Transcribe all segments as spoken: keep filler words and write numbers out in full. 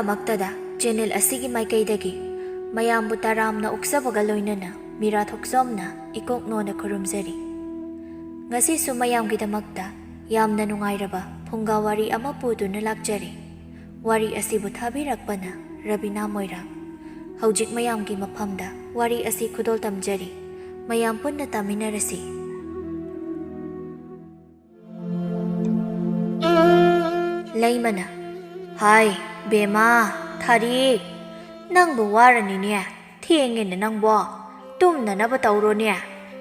ꯃꯛꯇꯗ channel ꯑꯁꯤꯒꯤ ꯃꯥꯏꯀꯩꯗꯒꯤ ꯃꯌꯥꯝꯕꯨ ꯇꯔꯥꯝꯅ ꯑꯣꯛꯆꯕꯒ ꯂꯣꯏꯅꯅ ꯃꯤꯔꯥ ꯊꯣꯛꯆꯣꯝꯅ ꯏꯀꯣꯛ ꯅꯣꯟꯅ ꯈꯨꯔꯨꯝꯖꯔꯤ꯫ ꯉꯁꯤꯁꯨ ꯃꯌꯥꯝꯒꯤꯗꯃꯛꯇ ꯌꯥꯝꯅ ꯅꯨꯡꯉꯥꯏꯔꯕ ꯐꯨꯡꯒꯥ ꯋꯥꯔꯤ ꯑꯃ ꯄꯨꯗꯨꯅ ꯂꯥꯛꯆꯔꯤ꯫ ꯋꯥꯔꯤ ꯑꯁꯤꯕꯨ ꯊꯥꯕꯤꯔꯛꯄꯅ ꯔꯕꯤꯅꯥ ꯃꯣꯏꯔꯥꯡ꯫ ꯍꯧꯖꯤꯛ ꯃꯌꯥꯝꯒꯤ ꯃꯐꯝꯗ ꯋꯥꯔꯤ ꯑꯁꯤ ꯈꯨꯗꯣꯜ ꯇꯝꯖꯔꯤ꯫ ꯃꯌꯥꯝ ꯄꯨꯟꯅ ꯇꯥꯃꯤꯟꯅꯔꯁꯤ꯫ ꯂꯩꯃꯅ, "ꯍꯥꯏ, ꯕꯦꯃꯥ, ꯊꯥꯔꯤꯛ, ꯅꯪꯕꯨ ꯋꯥꯔꯅꯤꯅꯦ, ꯊꯦꯡꯉꯦꯅꯦ ꯅꯪꯕꯣ, ꯇꯨꯝꯅꯅꯕ ꯇꯧꯔꯣꯅꯦ,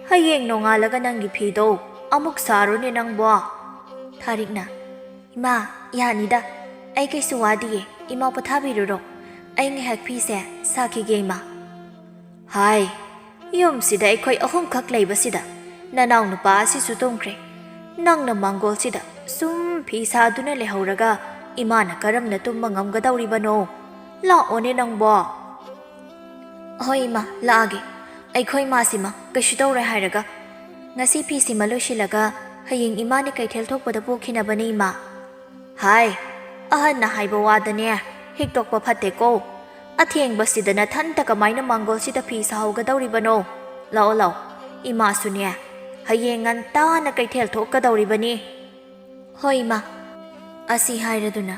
ꯍꯌꯦꯡ ꯅꯣꯡꯉꯥꯜꯂꯒ ꯅꯪꯒꯤ ꯐꯤꯗꯣ ꯑꯃꯨꯛ ꯁꯥꯔꯣꯅꯦ ꯅꯪꯕꯣ꯫" ꯊꯥꯔꯤꯛꯅ, "ꯏꯃꯥ, ꯌꯥꯅꯤꯗ, ꯑꯩ ꯀꯩꯁꯨ ꯋꯥꯗꯤꯌꯦ, ꯏꯃꯥ ꯄꯣꯊꯥꯕꯤꯔꯨꯔꯣ, ꯑꯩ ꯉꯥꯏꯍꯥꯛ ꯐꯤꯁꯦ ꯁꯥꯈꯤꯒꯦ ꯏꯃꯥ꯫" "ꯍꯥꯏ, ꯌꯨꯝꯁꯤꯗ ꯑꯩꯈꯣꯏ ꯑꯍꯨꯝꯈꯛ ꯂꯩꯕꯁꯤꯗ ꯅꯅꯥꯎ ꯅꯨꯄꯥ ꯑꯁꯤꯁꯨ ꯇꯨꯝꯈ꯭ꯔꯦ꯫ ꯅꯪꯅ ꯃꯥꯡꯒꯣꯜꯁꯤꯗ ꯁꯨꯝ ꯐꯤ ꯁꯥꯗꯨꯅ ꯂꯩꯍꯧꯔꯒ ꯏꯃꯥꯅ ꯀꯔꯝꯅ ꯇꯨꯝꯕ ꯉꯝꯒꯗꯧꯔꯤꯕꯅꯣ? ꯂꯥꯛꯑꯣꯅꯦ ꯅꯪꯕꯣ꯫" "ꯍꯣꯏ ꯏꯃꯥ, ꯂꯥꯛꯑꯒꯦ꯫ ꯑꯩꯈꯣꯏ ꯏꯃꯥꯁꯤꯃ ꯀꯩꯁꯨ ꯇꯧꯔꯣꯏ ꯍꯥꯏꯔꯒ ꯉꯁꯤ ꯐꯤꯁꯤꯃ ꯂꯣꯏꯁꯤꯜꯂꯒ ꯍꯌꯦꯡ ꯏꯃꯥꯅ ꯀꯩꯊꯦꯜ ꯊꯣꯛꯄꯗ ꯄꯨꯈꯤꯅꯕꯅꯦ ꯏꯃꯥ꯫" "ꯍꯥꯏ, ꯑꯍꯟꯅ ꯍꯥꯏꯕ ꯋꯥꯗꯅꯦ ꯍꯤꯛꯇꯣꯛꯄ ꯐꯠꯇꯦꯀꯣ꯫ ꯑꯊꯦꯡꯕꯁꯤꯗ ꯅꯊꯟꯇ ꯀꯃꯥꯏꯅ ꯃꯥꯡꯒꯣꯜꯁꯤꯗ ꯐꯤ ꯁꯥꯍꯧꯒꯗꯧꯔꯤꯕꯅꯣ? ꯂꯥꯛꯑꯣ, ꯂꯥꯛꯑꯣ, ꯏꯃꯥꯁꯨꯅꯦ ꯍꯌꯦꯡ ꯉꯟꯇꯥꯅ ꯀꯩꯊꯦꯜ ꯊꯣꯛꯀꯗꯧꯔꯤꯕꯅꯤ꯫" "ꯍꯣꯏ ꯏꯃꯥ꯫" ꯑꯁꯤ ꯍꯥꯏꯔꯗꯨꯅ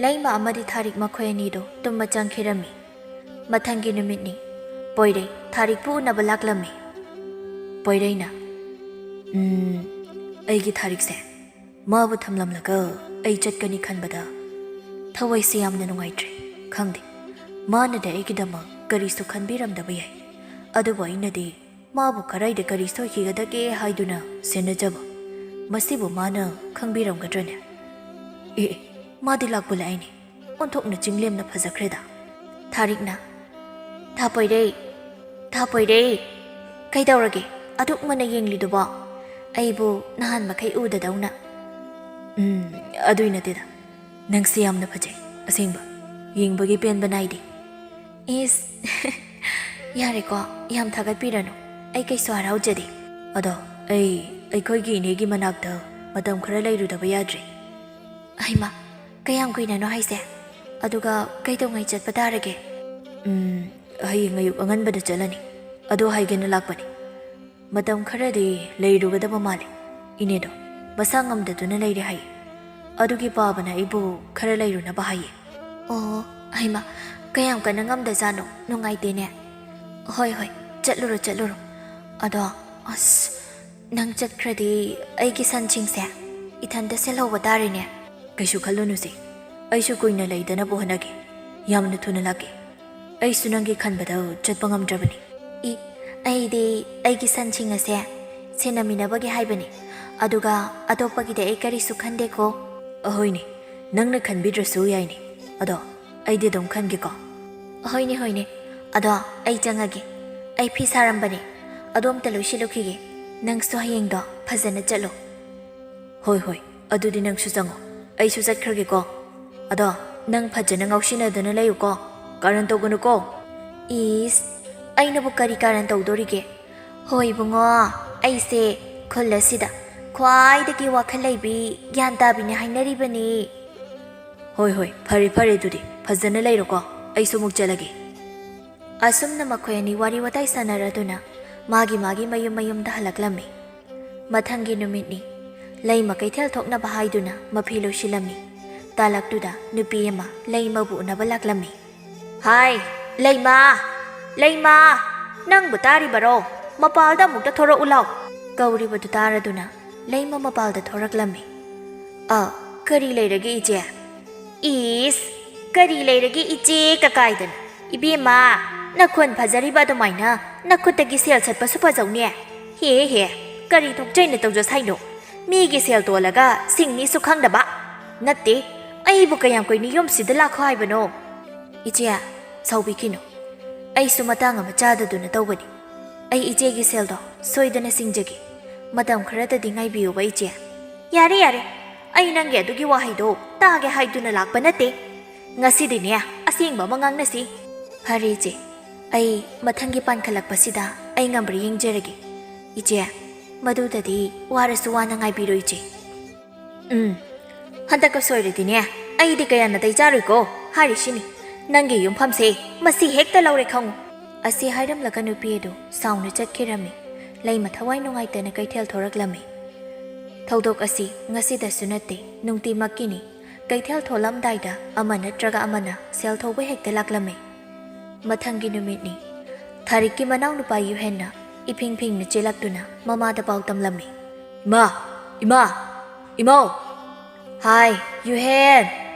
ꯂꯩꯃ ꯑꯃꯗꯤ ꯊꯥꯔꯤꯛ ꯃꯈꯣꯏ ꯑꯅꯤꯗꯣ ꯇꯨꯝꯕ ꯆꯪꯈꯤꯔꯝꯃꯤ꯫ ꯃꯊꯪꯒꯤ ꯅꯨꯃꯤꯠꯅꯤ꯫ ꯄꯣꯏꯔꯩ ꯊꯥꯔꯤꯛꯄꯨ ꯎꯅꯕ ꯂꯥꯛꯂꯝꯃꯤ꯫ ꯄꯣꯏꯔꯩꯅ, "ꯎꯝ, ꯑꯩꯒꯤ ꯊꯥꯔꯤꯛꯁꯦ ꯃꯥꯕꯨ ꯊꯝꯂꯝꯂꯒ ꯑꯩ ꯆꯠꯀꯅꯤ ꯈꯟꯕꯗ ꯊꯋꯥꯏꯁꯦ ꯌꯥꯝꯅ ꯅꯨꯡꯉꯥꯏꯇ꯭ꯔꯦ꯫ ꯈꯪꯗꯦ, ꯃꯥꯅꯗꯤ ꯑꯩꯒꯤꯗꯃꯛ ꯀꯔꯤꯁꯨ ꯈꯟꯕꯤꯔꯝꯗꯕ ꯌꯥꯏ, ꯑꯗꯨꯕꯨ ꯑꯩꯅꯗꯤ ꯃꯥꯕꯨ ꯀꯔꯥꯏꯗ ꯀꯔꯤ ꯁꯣꯏꯈꯤꯒꯗꯒꯦ ꯍꯥꯏꯗꯨꯅ ꯁꯦꯟꯅꯖꯕ꯫ ꯃꯁꯤꯕꯨ ꯃꯥꯅ ꯈꯪꯕꯤꯔꯝꯒꯗ꯭ꯔꯅꯦ? ꯑꯦ, ꯑꯦ, ꯃꯥꯗꯤ ꯂꯥꯛꯄ ꯂꯥꯛꯏꯅꯦ꯫ ꯑꯣꯟꯊꯣꯛꯅ ꯆꯤꯡꯂꯦꯝꯅ ꯐꯖꯈ꯭ꯔꯦꯗ꯫" ꯊꯥꯔꯤꯛꯅ, "ꯊꯥ ꯄꯣꯏꯔꯩ, ꯊꯥ ꯄꯣꯏꯔꯩ, ꯀꯩꯗꯧꯔꯒꯦ ꯑꯗꯨꯛ ꯃꯨꯟꯅ ꯌꯦꯡꯂꯤꯗꯨꯕꯣ? ꯑꯩꯕꯨ ꯅꯍꯥꯟ ꯃꯈꯩ ꯎꯗꯗꯧꯅ꯫" "ꯎꯝ, ꯑꯗꯨꯏ ꯅꯠꯇꯦꯗ, ꯅꯪꯁꯦ ꯌꯥꯝꯅ ꯐꯖꯩ, ꯑꯁꯦꯡꯕ, ꯌꯦꯡꯕꯒꯤ ꯄꯦꯟꯕ ꯅꯥꯏꯗꯦ꯫" "ꯏꯁ, ꯌꯥꯔꯦꯀꯣ, ꯌꯥꯝ ꯊꯥꯒꯠꯄꯤꯔꯅꯨ, ꯑꯩ ꯀꯩꯁꯨ ꯍꯔꯥꯎꯖꯗꯦ꯫ ꯑꯗꯣ ꯑꯩ ꯑꯩꯈꯣꯏꯒꯤ ꯏꯅꯦꯒꯤ ꯃꯅꯥꯛꯇ ꯃꯇꯝ ꯈꯔ ꯂꯩꯔꯨꯗꯕ ꯌꯥꯗ꯭ꯔꯦ꯫" "ꯍꯩꯃꯥ, ꯀꯌꯥꯝ ꯀꯨꯏꯅꯅꯣ ꯍꯥꯏꯁꯦ?" ꯑꯗꯨꯒ ꯀꯩꯗꯧꯉꯩ ꯆꯠꯄ ꯇꯥꯔꯒꯦ? ꯎꯝ, ꯍꯌꯦꯡ ꯑꯌꯨꯛ ꯑꯉꯟꯕꯗ ꯆꯠꯂꯅꯤ꯫ ꯑꯗꯣ ꯍꯥꯏꯒꯦꯅ ꯂꯥꯛꯄꯅꯤ꯫ ꯃꯇꯝ ꯈꯔꯗꯤ ꯂꯩꯔꯨꯒꯗꯕ ꯃꯥꯜꯂꯦ ꯏꯅꯦꯗꯣ꯫ ꯃꯁꯥ ꯉꯝꯗꯗꯨꯅ ꯂꯩꯔꯦ ꯍꯥꯏꯌꯦ꯫ ꯑꯗꯨꯒꯤ ꯄꯥꯕꯅ ꯑꯩꯕꯨ ꯈꯔ ꯂꯩꯔꯨꯅꯕ ꯍꯥꯏꯌꯦ꯫ ꯑꯣ, ꯍꯩꯃꯥ, ꯀꯌꯥꯝ ꯀꯟꯅ ꯉꯝꯗꯖꯥꯠꯅꯣ? ꯅꯨꯡꯉꯥꯏꯇꯦꯅꯦ꯫ ꯍꯣꯏ, ꯍꯣꯏ, ꯆꯠꯂꯨꯔꯣ, ꯆꯠꯂꯨꯔꯣ꯫ ꯑꯗꯣ, ꯑꯁ, ꯅꯪ ꯆꯠꯈ꯭ꯔꯗꯤ ꯑꯩꯒꯤ ꯁꯟꯁꯤꯡꯁꯦ ꯏꯊꯟꯇ ꯁꯦꯜꯍꯧꯕ ꯇꯥꯔꯦꯅꯦ꯫ ꯀꯩꯁꯨ ꯈꯜꯂꯨꯅꯨꯁꯦ, ꯑꯩꯁꯨ ꯀꯨꯏꯅ ꯂꯩꯗꯅꯕ ꯍꯣꯠꯅꯒꯦ꯫ ꯌꯥꯝꯅ ꯊꯨꯅ ꯂꯥꯛꯀꯦ꯫ ꯑꯩꯁꯨ ꯅꯪꯒꯤ ꯈꯟꯕꯗ ꯆꯠꯄ ꯉꯝꯗ꯭ꯔꯕꯅꯤ꯫ ꯏ, ꯑꯩꯗꯤ ꯑꯩꯒꯤ ꯁꯟꯁꯤꯡ ꯑꯁꯦ ꯁꯦꯟꯅꯃꯤꯟꯅꯕꯒꯤ ꯍꯥꯏꯕꯅꯤ, ꯑꯗꯨꯒ ꯑꯇꯣꯞꯄꯒꯤꯗꯤ ꯑꯩ ꯀꯔꯤꯁꯨ ꯈꯟꯗꯦꯀꯣ꯫ ꯑꯍꯣꯏꯅꯦ, ꯅꯪꯅ ꯈꯟꯕꯤꯗ꯭ꯔꯁꯨ ꯌꯥꯏꯅꯦ꯫ ꯑꯗꯣ ꯑꯩꯗꯤ ꯑꯗꯨꯝ ꯈꯟꯒꯦꯀꯣ꯫ ꯍꯣꯏꯅꯦ, ꯍꯣꯏꯅꯦ꯫ ꯑꯗꯣ ꯑꯩ ꯆꯪꯉꯒꯦ꯫ ꯑꯩ ꯐꯤ ꯁꯥꯔꯝꯕꯅꯦ꯫ ꯑꯗꯣ ꯑꯝꯇ ꯂꯣꯏꯁꯤꯜꯂꯨꯈꯤꯒꯦ꯫ ꯅꯪꯁꯨ ꯍꯌꯦꯡꯗꯣ ꯐꯖꯅ ꯆꯠꯂꯣ꯫ ꯍꯣꯏ, ꯍꯣꯏ꯫ ꯑꯗꯨꯗꯤ ꯅꯪꯁꯨ ꯆꯪꯉꯣ꯫ ꯑꯩꯁꯨ ꯆꯠꯈ꯭ꯔꯒꯦꯀꯣ꯫ ꯑꯗꯣ ꯅꯪ ꯐꯖꯅ ꯉꯥꯎꯁꯤꯟꯅꯗꯅ ꯂꯩꯌꯨꯀꯣ꯫ ꯀꯥꯔꯟ ꯇꯧꯒꯅꯨꯀꯣ꯫ ꯏꯁ, ꯑꯩꯅꯕꯨ ꯀꯔꯤ ꯀꯥꯔꯟ ꯇꯧꯗꯣꯔꯤꯒꯦ? ꯍꯣꯏ ꯏꯕꯨꯡꯉꯣ, ꯑꯩꯁꯦ ꯈꯨꯜ ꯑꯁꯤꯗ ꯈ꯭ꯋꯥꯏꯗꯒꯤ ꯋꯥꯈꯜ ꯂꯩꯕꯤ, ꯒ꯭ꯌꯥꯟ ꯇꯥꯕꯤꯅꯤ ꯍꯥꯏꯅꯔꯤꯕꯅꯤ꯫ ꯍꯣꯏ, ꯍꯣꯏ, ꯐꯔꯦ, ꯐꯔꯦ, ꯑꯗꯨꯗꯤ ꯐꯖꯅ ꯂꯩꯔꯣꯀꯣ꯫ ꯑꯩꯁꯨ ꯑꯃꯨꯛ ꯆꯠꯂꯒꯦ꯫ ꯑꯁꯨꯝꯅ ꯃꯈꯣꯏ ꯑꯅꯤ ꯋꯥꯔꯤ ꯋꯥꯇꯥꯏ ꯁꯥꯟꯅꯔꯗꯨꯅ ꯃꯥꯒꯤ ꯃꯥꯒꯤ ꯃꯌꯨꯝ ꯃꯌꯨꯝꯗ ꯍꯜꯂꯛꯂꯝꯃꯤ꯫ ꯃꯊꯪꯒꯤ ꯅꯨꯃꯤꯠꯅꯤ꯫ ꯂꯩꯃ ꯀꯩꯊꯦꯜ ꯊꯣꯛꯅꯕ ꯍꯥꯏꯗꯨꯅ ꯃꯐꯤ ꯂꯣꯏꯁꯤꯜꯂꯝꯃꯤ꯫ ꯇꯥꯂꯛꯇꯨꯗ ꯅꯨꯄꯤ ꯑꯃ ꯂꯩꯃꯕꯨ ꯎꯅꯕ ꯂꯥꯛꯂꯝꯃꯤ꯫ "ꯍꯥꯏ, ꯂꯩꯃ! ꯂꯩꯃ! ꯅꯪꯕꯨ ꯇꯥꯔꯤꯕꯔꯣ? ꯃꯄꯥꯜꯗ ꯑꯃꯨꯛꯇ ꯊꯣꯔꯛꯎ ꯂꯥꯎ!" ꯀꯧꯔꯤꯕꯗꯨ ꯇꯥꯔꯗꯨꯅ ꯂꯩꯃ ꯃꯄꯥꯜꯗ ꯊꯣꯔꯛꯂꯝꯃꯤ꯫ "ꯑ, ꯀꯔꯤ ꯂꯩꯔꯒꯦ ꯏꯆꯦ?" "ꯏꯁ, ꯀꯔꯤ ꯂꯩꯔꯒꯦ ꯏꯆꯦ ꯀꯀꯥꯏꯗꯅ? ꯏꯕꯦꯝꯃ, ꯅꯈꯣꯟ ꯐꯖꯔꯤꯕ ꯑꯗꯨꯃꯥꯏꯅ ꯅꯈꯨꯠꯇꯒꯤ ꯁꯦꯜ ꯁꯠꯄꯁꯨ ꯐꯖꯧꯅꯦ꯫ ꯍꯦ ꯍꯦ, ꯀꯔꯤ ꯊꯣꯛꯆꯩꯅ ꯇꯧꯖ ꯁꯥꯏꯅꯣ? ꯃꯤꯒꯤ ꯁꯦꯜ ꯇꯣꯜꯂꯒ ꯁꯤꯡꯅꯤꯁꯨ ꯈꯪꯗꯕ꯫ ꯅꯠꯇꯦ, ꯑꯩꯕꯨ ꯀꯌꯥꯝ ꯀꯨꯏꯅ ꯌꯨꯝꯁꯤꯗ ꯂꯥꯛꯈꯣ ꯍꯥꯏꯕꯅꯣ?" "ꯏꯆꯦ, ꯁꯥꯎꯕꯤꯈꯤꯅꯨ꯫ ꯑꯩꯁꯨ ꯃꯇꯥꯡ ꯑꯃ ꯆꯥꯗꯗꯨꯅ ꯇꯧꯕꯅꯤ꯫ ꯑꯩ ꯏꯆꯦꯒꯤ ꯁꯦꯜꯗꯣ ꯁꯣꯏꯗꯅ ꯁꯤꯡꯖꯒꯦ꯫ ꯃꯇꯝ ꯈꯔꯗꯗꯤ ꯉꯥꯏꯕꯤꯌꯨꯕ ꯏꯆꯦ꯫" "ꯌꯥꯔꯦ, ꯌꯥꯔꯦ꯫ ꯑꯩ ꯅꯪꯒꯤ ꯑꯗꯨꯒꯤ ꯋꯥꯍꯩꯗꯣ ꯇꯥꯒꯦ ꯍꯥꯏꯗꯨꯅ ꯂꯥꯛꯄ ꯅꯠꯇꯦ꯫ ꯉꯁꯤꯗꯤꯅꯦ, ꯑꯁꯦꯡꯕ ꯑꯃ ꯉꯥꯡꯅꯁꯤ꯫" "ꯐꯔꯦ ꯏꯆꯦ, ꯑꯩ ꯃꯊꯪꯒꯤ ꯄꯥꯟꯈꯠꯂꯛꯄꯁꯤꯗ ꯑꯩ ꯉꯝꯕ꯭ꯔꯥ ꯌꯦꯡꯖꯔꯒꯦ꯫ ꯏꯆꯦ, ꯃꯗꯨꯗꯗꯤ ꯋꯥꯔꯁꯨ ꯋꯥꯅ ꯉꯥꯏꯕꯤꯔꯣ ꯏꯆꯦ꯫" "ꯎꯝ, ꯍꯟꯗꯛꯀ ꯁꯣꯏꯔꯗꯤꯅꯦ, ꯑꯩꯗꯤ ꯀꯌꯥ ꯅꯥꯇꯩ ꯆꯥꯔꯣꯏꯀꯣ꯫ ꯍꯥꯏꯔꯤꯁꯤꯅꯤ, ꯅꯪꯒꯤ ꯌꯨꯝꯐꯝꯁꯦ ꯃꯁꯤ ꯍꯦꯛꯇ ꯂꯧꯔꯦ ꯈꯪꯉꯨ꯫ ꯑꯁꯤ ꯍꯥꯏꯔꯝꯂꯒ ꯅꯨꯄꯤ ꯑꯗꯨ ꯁꯥꯎꯅ ꯆꯠꯈꯤꯔꯝꯃꯤ꯫ ꯂꯩꯃ ꯊꯋꯥꯏ ꯅꯨꯡꯉꯥꯏꯇꯅ ꯀꯩꯊꯦꯜ ꯊꯣꯔꯛꯂꯝꯃꯤ꯫ ꯊꯧꯗꯣꯛ ꯑꯁꯤ ꯉꯁꯤꯗꯁꯨ ꯅꯠꯇꯦ, ꯅꯨꯡꯇꯤꯃꯛꯀꯤꯅꯤ꯫ ꯀꯩꯊꯦꯜ ꯊꯣꯛꯂꯝꯗꯥꯏꯗ ꯑꯃ ꯅꯠꯇ꯭ꯔꯒ ꯑꯃꯅ ꯁꯦꯜ ꯊꯧꯕ ꯍꯦꯛꯇ ꯂꯥꯛꯂꯝꯃꯤ꯫ ꯃꯊꯪꯒꯤ ꯅꯨꯃꯤꯠꯅꯤ꯫ ꯊꯥꯔꯤꯛꯀꯤ ꯃꯅꯥꯎꯅꯨꯄꯥ ꯌꯨꯍꯦꯟꯅ ꯏꯐꯤꯡ ꯐꯤꯡꯅ ꯆꯦꯜꯂꯛꯇꯨꯅ ꯃꯃꯥꯗ ꯄꯥꯎ ꯇꯝꯂꯝꯃꯤ꯫ "ꯏꯃꯥ! ꯏꯃꯥ! ꯏꯃꯧ!" "ꯍꯥꯏ, ꯌꯨꯍꯦꯟ!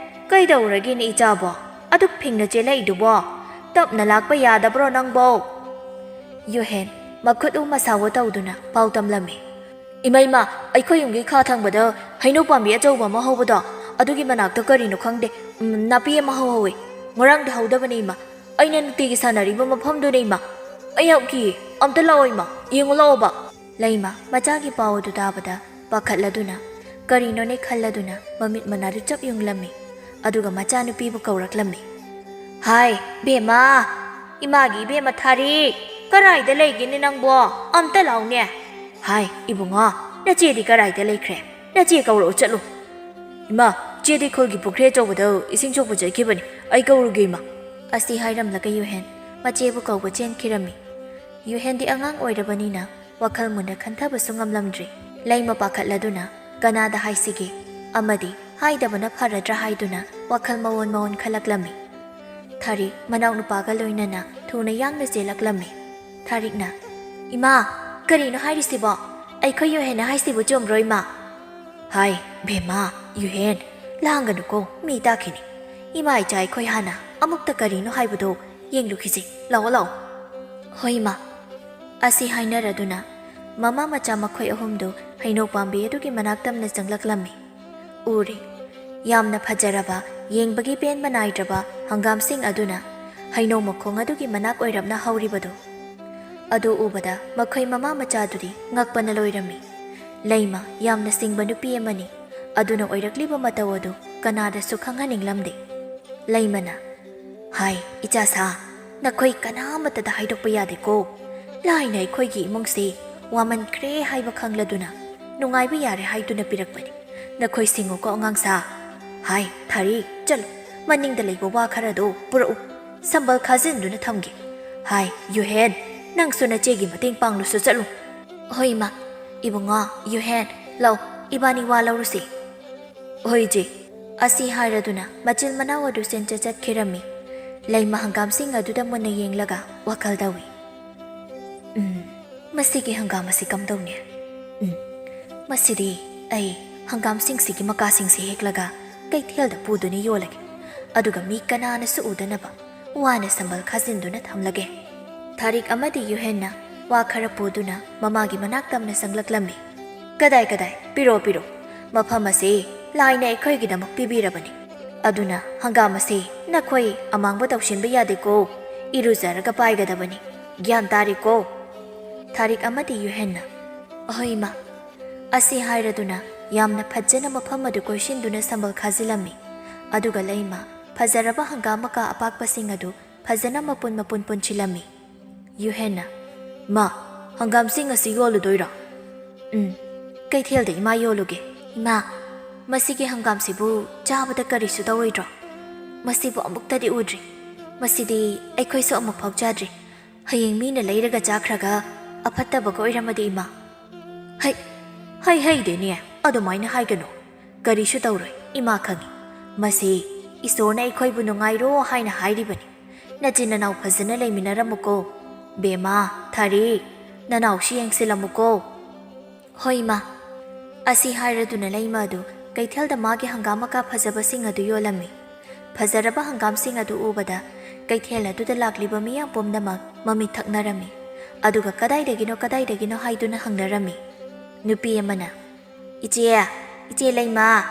ꯀꯩꯗꯧꯔꯒꯦꯅꯦ ꯏꯆꯥꯕꯣ? ꯑꯗꯨꯛ ꯐꯤꯡꯅ ꯆꯦꯜꯂꯛꯏꯗꯨꯕꯣ? ꯇꯞꯅ ꯂꯥꯛꯄ ꯌꯥꯗꯕ꯭ꯔꯣ ꯅꯪꯕꯣ?" ꯌꯨꯍꯦꯟ ꯃꯈꯨꯠ ꯎ ꯃꯁꯥꯋꯣ ꯇꯧꯗꯨꯅ ꯄꯥꯎ ꯇꯝꯂꯝꯃꯤ꯫ "ꯏꯃꯥ, ꯏꯃꯥ, ꯑꯩꯈꯣꯏ ꯌꯨꯝꯒꯤ ꯈꯥ ꯊꯪꯕꯗ ꯍꯩꯅꯧ ꯄꯥꯝꯕꯤ ꯑꯆꯧꯕ ꯑꯃ ꯍꯧꯕꯗꯣ, ꯑꯗꯨꯒꯤ ꯃꯅꯥꯛꯇ ꯀꯔꯤꯅꯣ ꯈꯪꯗꯦ, ꯎꯝ, ꯅꯥꯄꯤ ꯑꯃ ꯍꯧꯍꯧꯋꯦ꯫ ꯉꯔꯥꯡꯗ ꯍꯧꯗꯕꯅꯦ ꯏꯃꯥ꯫ ꯑꯩꯅ ꯅꯨꯡꯇꯤꯒꯤ ꯁꯥꯟꯅꯔꯤꯕ ꯃꯐꯝꯗꯨꯅꯦ ꯏꯃꯥ꯫ ꯑꯩ ꯌꯥꯎꯈꯤꯌꯦ꯫ ꯑꯝꯇ ꯂꯥꯛꯑꯣ ꯏꯃꯥ, ꯌꯦꯡꯉꯨ ꯂꯥꯛꯑꯣꯕ꯫" ꯂꯩꯃ ꯃꯆꯥꯒꯤ ꯄꯥꯎ ꯑꯗꯨ ꯇꯥꯕꯗ ꯄꯥꯈꯠꯂꯗꯨꯅ, ꯀꯔꯤꯅꯣꯅꯦ ꯈꯜꯂꯗꯨꯅ ꯃꯃꯤꯠ ꯃꯅꯥꯗꯨ ꯆꯞ ꯌꯨꯡꯂꯝꯃꯤ꯫ ꯑꯗꯨꯒ ꯃꯆꯥꯅꯨꯄꯤꯕꯨ ꯀꯧꯔꯛꯂꯝꯃꯤ꯫ "ꯍꯥꯏ, ꯕꯦꯝꯃ! ꯏꯃꯥꯒꯤ ꯏꯕꯦꯝꯃ ꯊꯥꯔꯤ! ꯀꯔꯥꯏꯗ ꯂꯩꯒꯦꯅꯦ ꯅꯪꯕꯣ? ꯑꯝꯇ ꯂꯥꯎꯅꯦ!" "ꯍꯥꯏ, ꯏꯕꯨꯡꯉꯣ, ꯅꯆꯦꯗꯤ ꯀꯔꯥꯏꯗ ꯂꯩꯈ꯭ꯔꯦ? ꯅꯆꯦ ꯀꯧꯔꯛꯎ ꯆꯠꯂꯨ꯫" "ꯏꯃꯥ, ꯆꯦꯗꯤ ꯈꯨꯜꯒꯤ ꯄꯨꯈ꯭ꯔꯤ ꯑꯆꯧꯕꯗ ꯏꯁꯤꯡ ꯁꯣꯛꯄ ꯆꯠꯈꯤꯕꯅꯤ꯫ ꯑꯩ ꯀꯧꯔꯨꯒꯦ, ꯏꯃꯥ꯫" ꯑꯁꯤ ꯍꯥꯏꯔꯝꯂꯒ ꯌꯨꯍꯦꯟ ꯃꯆꯦꯕꯨ ꯀꯧꯕ ꯆꯦꯟꯈꯤꯔꯝꯃꯤ꯫ ꯌꯨꯍꯦꯟꯗꯤ ꯑꯉꯥꯡ ꯑꯣꯏꯔꯕꯅꯤꯅ ꯋꯥꯈꯜ ꯃꯨꯟꯅ ꯈꯟꯊꯕꯁꯨ ꯉꯝꯂꯝꯗ꯭ꯔꯤ꯫ ꯂꯩꯃ ꯄꯥꯈꯠꯂꯗꯨꯅ ꯀꯅꯥꯗ ꯍꯥꯏꯁꯤꯒꯦ ꯑꯃꯗꯤ ꯍꯥꯏꯗꯕꯅ ꯐꯔꯗ꯭ꯔꯥ ꯍꯥꯏꯗꯨꯅ ꯋꯥꯈꯜ ꯃꯑꯣꯟ ꯃꯑꯣꯟ ꯈꯜꯂꯛꯂꯝꯃꯤ꯫ ꯊꯥꯔꯤꯛ ꯃꯅꯥꯎꯅꯨꯄꯥꯒ ꯂꯣꯏꯅꯅ ꯊꯨꯅ ꯌꯥꯡꯅ ꯆꯦꯜꯂꯛꯂꯝꯃꯤ꯫ ꯊꯥꯔꯤꯛꯅ, "ꯏꯃꯥ, ꯀꯔꯤꯅꯣ ꯍꯥꯏꯔꯤꯁꯤꯕꯣ? ꯑꯩꯈꯣꯏ ꯌꯨꯍꯦꯟꯅ ꯍꯥꯏꯁꯤꯕꯨ ꯆꯨꯝꯕ꯭ꯔꯣ, ꯏꯃꯥ?" "ꯍꯥꯏ, ꯕꯦꯝꯃ, ꯌꯨꯍꯦꯟ, ꯂꯥꯡꯒꯅꯨꯀꯣ, ꯃꯤ ꯇꯥꯈꯤꯅꯤ꯫ ꯏꯃꯥ ꯏꯆꯥ ꯑꯩꯈꯣꯏ ꯍꯥꯟꯅ ꯑꯃꯨꯛꯇ ꯀꯔꯤꯅꯣ ꯍꯥꯏꯕꯗꯣ ꯌꯦꯡꯂꯨꯈꯤꯁꯤ꯫ ꯂꯥꯛꯑꯣ, ꯂꯥꯛꯑꯣ꯫" "ꯍꯣꯏ, ꯏꯃꯥ꯫" ꯑꯁꯤ ꯍꯥꯏꯅꯔꯗꯨꯅ ꯃꯃꯥ ꯃꯆꯥ ꯃꯈꯣꯏ ꯑꯍꯨꯝꯗꯨ ꯍꯩꯅꯧ ꯄꯥꯝꯕꯤ ꯑꯗꯨꯒꯤ ꯃꯅꯥꯛ ꯇꯝꯅ ꯆꯪꯂꯛꯂꯝꯃꯤ꯫ ꯎꯔꯦ, ꯌꯥꯝꯅ ꯐꯖꯔꯕ, ꯌꯦꯡꯕꯒꯤ ꯄꯦꯟꯕ ꯅꯥꯏꯗ꯭ꯔꯕ ꯍꯪꯒꯥꯝꯁꯤꯡ ꯑꯗꯨꯅ ꯍꯩꯅꯧ ꯃꯈꯣꯡ ꯑꯗꯨꯒꯤ ꯃꯅꯥꯛ ꯑꯣꯏꯔꯞꯅ ꯍꯧꯔꯤꯕꯗꯨ꯫ ꯑꯗꯨ ꯎꯕꯗ ꯃꯈꯣꯏ ꯃꯃꯥ ꯃꯆꯥꯗꯨꯗꯤ ꯉꯛꯄꯅ ꯂꯣꯏꯔꯝꯃꯤ꯫ ꯂꯩꯃ ꯌꯥꯝꯅ ꯁꯤꯡꯕ ꯅꯨꯄꯤ ꯑꯃꯅꯤ꯫ ꯑꯗꯨꯅ ꯑꯣꯏꯔꯛꯂꯤꯕ ꯃꯇꯧ ꯑꯗꯨ ꯀꯅꯥꯗꯁꯨ ꯈꯪꯍꯟꯅꯤꯡꯂꯝꯗꯦ꯫ ꯂꯩꯃꯅ, "ꯍꯥꯏ, ꯏꯆꯥꯁꯥ, ꯅꯈꯣꯏ ꯀꯅꯥꯃꯠꯇꯗ ꯍꯥꯏꯗꯣꯛꯄ ꯌꯥꯗꯦꯀꯣ꯫ ꯂꯥꯏꯅ ꯑꯩꯈꯣꯏꯒꯤ ꯏꯃꯨꯡꯁꯦ ꯋꯥꯃꯟꯈ꯭ꯔꯦ ꯍꯥꯏꯕ ꯈꯪꯂꯗꯨꯅ ꯅꯨꯡꯉꯥꯏꯕ ꯌꯥꯔꯦ ꯍꯥꯏꯗꯨꯅ ꯄꯤꯔꯛꯄꯅꯤ꯫ ꯅꯈꯣꯏ ꯁꯤꯡꯉꯨꯀꯣ ꯑꯉꯥꯡꯁꯥ꯫ ꯍꯥꯏ, ꯊꯥꯔꯤ, ꯆꯠꯂꯨ꯫ ꯃꯅꯤꯡꯗ ꯂꯩꯕ ꯋꯥ ꯈꯔꯗꯣ ꯄꯨꯔꯛꯎ꯫ ꯁꯝꯕꯜ ꯈꯥꯖꯤꯟꯗꯨꯅ ꯊꯝꯒꯦ꯫ ꯍꯥꯏ, ꯌꯨꯍꯦꯟ, ꯅꯪꯁꯨ ꯅꯆꯦꯒꯤ ꯃꯇꯦꯡ ꯄꯥꯡꯂꯨꯁꯨ ꯆꯠꯂꯨ꯫ ꯍꯣꯏ, ꯏꯃꯥ꯫ ꯏꯕꯨꯡꯉꯣ, ꯌꯨꯍꯦꯟ, ꯂꯧ, ꯏꯕꯥꯅꯤ ꯋꯥ ꯂꯧꯔꯨꯁꯤ꯫ ꯍꯣꯏ, ꯏꯆꯦ꯫ ꯑꯁꯤ ꯍꯥꯏꯔꯗꯨꯅ ꯃꯆꯤꯟ ꯃꯅꯥꯎ ꯑꯗꯨ ꯆꯦꯟꯆꯠ ꯆꯠꯈꯤꯔꯝꯃꯤ꯫ ꯂꯩꯃ ꯍꯪꯒꯥꯝꯁꯤꯡ ꯑꯗꯨꯗ ꯃꯨꯟꯅ ꯌꯦꯡꯂꯒ ꯋꯥꯈꯜ ꯇꯧꯏ꯫ "ꯎꯝ, ꯃꯁꯤꯒꯤ ꯍꯪꯒꯥꯝ ꯑꯁꯤ ꯀꯝꯗꯧꯅꯤ? ꯎꯝ, ꯃꯁꯤꯗꯤ ꯑꯩ ꯍꯪꯒꯥꯝꯁꯤꯡꯁꯤꯒꯤ ꯃꯀꯥꯁꯤꯡꯁꯤ ꯍꯦꯛꯂꯒ ꯀꯩꯊꯦꯜꯗ ꯄꯨꯗꯨꯅ ꯌꯣꯜꯂꯒꯦ꯫ ꯑꯗꯨꯒ ꯃꯤ ꯀꯅꯥꯅꯁꯨ ꯎꯗꯅꯕ ꯋꯥꯅ ꯁꯝꯕꯜ ꯈꯥꯖꯤꯟꯗꯨꯅ ꯊꯝꯂꯒꯦ꯫" ꯊꯥꯔꯤꯛ ꯑꯃꯗꯤ ꯌꯨꯍꯦꯟꯅ ꯋꯥ ꯈꯔ ꯄꯨꯗꯨꯅ ꯃꯃꯥꯒꯤ ꯃꯅꯥꯛ ꯇꯝꯅ ꯆꯪꯂꯛꯂꯝꯃꯤ꯫ "ꯀꯗꯥꯏ, ꯀꯗꯥꯏ? ꯄꯤꯔꯣ, ꯄꯤꯔꯣ꯫ ꯃꯐꯝ ꯑꯁꯤ ꯂꯥꯏꯅ ꯑꯩꯈꯣꯏꯒꯤꯗꯃꯛ ꯄꯤꯕꯤꯔꯕꯅꯤ꯫ ꯑꯗꯨꯅ ꯍꯪꯒꯥꯝ ꯑꯁꯤ ꯅꯈꯣꯏ ꯑꯃꯥꯡꯕ ꯇꯧꯁꯤꯟꯕ ꯌꯥꯗꯦꯀꯣ꯫ ꯏꯔꯨꯖꯔꯒ ꯄꯥꯏꯒꯗꯕꯅꯤ꯫ ꯒ꯭ꯌꯥꯟ ꯇꯥꯔꯦꯀꯣ?" ꯊꯥꯔꯤꯛ ꯑꯃꯗꯤ ꯌꯨꯍꯦꯟꯅ, "ꯑꯍꯣꯏ, ꯏꯃꯥ꯫" ꯑꯁꯤ ꯍꯥꯏꯔꯗꯨꯅ ꯌꯥꯝꯅ ꯐꯖꯅ ꯃꯐꯝ ꯑꯗꯨ ꯀꯣꯏꯁꯤꯟꯗꯨꯅ ꯁꯝꯕꯜ ꯈꯥꯖꯤꯜꯂꯝꯃꯤ꯫ ꯑꯗꯨꯒ ꯂꯩꯃ ꯐꯖꯔꯕ ꯍꯪꯒꯥꯝ ꯃꯀꯥ ꯑꯄꯥꯛꯄꯁꯤꯡ ꯑꯗꯨ ꯐꯖꯅ ꯃꯄꯨꯟ ꯃꯄꯨꯟ ꯄꯨꯟꯁꯤꯜꯂꯝꯃꯤ꯫ ꯌꯨꯍꯦꯟꯅ, "ꯃꯥ, ꯍꯪꯒꯥꯝꯁꯤꯡ ꯑꯁꯤ ꯌꯣꯜꯂꯨꯗꯣꯏꯔꯣ?" "ꯎꯝ, ꯀꯩꯊꯦꯜꯗ ꯏꯃꯥ ꯌꯣꯜꯂꯨꯒꯦ꯫" "ꯏꯃꯥ, ꯃꯁꯤꯒꯤ ꯍꯪꯒꯥꯝꯁꯤꯕꯨ ꯆꯥꯕꯗ ꯀꯔꯤꯁꯨ ꯇꯧꯔꯣꯏꯗ꯭ꯔꯣ? ꯃꯁꯤꯕꯨ ꯑꯃꯨꯛꯇꯗꯤ ꯎꯗ꯭ꯔꯤ꯫ ꯃꯁꯤꯗꯤ ꯑꯩꯈꯣꯏꯁꯨ ꯑꯃꯨꯛ ꯐꯥꯎ ꯆꯥꯗ꯭ꯔꯤ꯫ ꯍꯌꯦꯡ ꯃꯤꯅ ꯂꯩꯔꯒ ꯆꯥꯈ꯭ꯔꯒ ꯑꯐꯠꯇꯕꯒ ꯑꯣꯏꯔꯝꯃꯗꯤ, ꯏꯃꯥ?" "ꯍꯩ, ꯍꯩ, ꯍꯩꯗꯦꯅꯦ, ꯑꯗꯨꯃꯥꯏꯅ ꯍꯥꯏꯒꯅꯨ꯫ ꯀꯔꯤꯁꯨ ꯇꯧꯔꯣꯏ, ꯏꯃꯥ ꯈꯪꯏ꯫ ꯃꯁꯤ ꯏꯁꯣꯔꯅ ꯑꯩꯈꯣꯏꯕꯨ ꯅꯨꯡꯉꯥꯏꯔꯣ ꯍꯥꯏꯅ ꯍꯥꯏꯔꯤꯕꯅꯤ꯫ ꯅꯆꯤꯟ ꯅꯅꯥꯎ ꯐꯖꯅ ꯂꯩꯃꯤꯟꯅꯔꯝꯃꯨꯀꯣ꯫ ꯕꯦꯝꯃ, ꯊꯥꯔꯤ, ꯅꯅꯥꯎꯁꯤ ꯌꯦꯡꯁꯤꯜꯂꯝꯃꯨꯀꯣ꯫" "ꯍꯣꯏ, ꯏꯃꯥ꯫" ꯑꯁꯤ ꯍꯥꯏꯔꯗꯨꯅ ꯂꯩꯃ ꯑꯗꯨ ꯀꯩꯊꯦꯜꯗ ꯃꯥꯒꯤ ꯍꯪꯒꯥꯝ ꯃꯀꯥ ꯐꯖꯕꯁꯤꯡ ꯑꯗꯨ ꯌꯣꯜꯂꯝꯃꯤ꯫ ꯐꯖꯔꯕ ꯍꯪꯒꯥꯝꯁꯤꯡ ꯑꯗꯨ ꯎꯕꯗ ꯀꯩꯊꯦꯜ ꯑꯗꯨꯗ ꯂꯥꯛꯂꯤꯕ ꯃꯤꯌꯥꯝ ꯄꯨꯝꯅꯃꯛ ꯃꯃꯤꯠ ꯊꯛꯅꯔꯝꯃꯤ꯫ ꯑꯗꯨꯒ "ꯀꯗꯥꯏꯗꯒꯤꯅꯣ, ꯀꯗꯥꯏꯗꯒꯤꯅꯣ?" ꯍꯥꯏꯗꯨꯅ ꯍꯪꯅꯔꯝꯃꯤ꯫ ꯅꯨꯄꯤ ꯑꯃꯅ, "ꯏꯆꯦ, ꯏꯆꯦ ꯂꯩꯃ,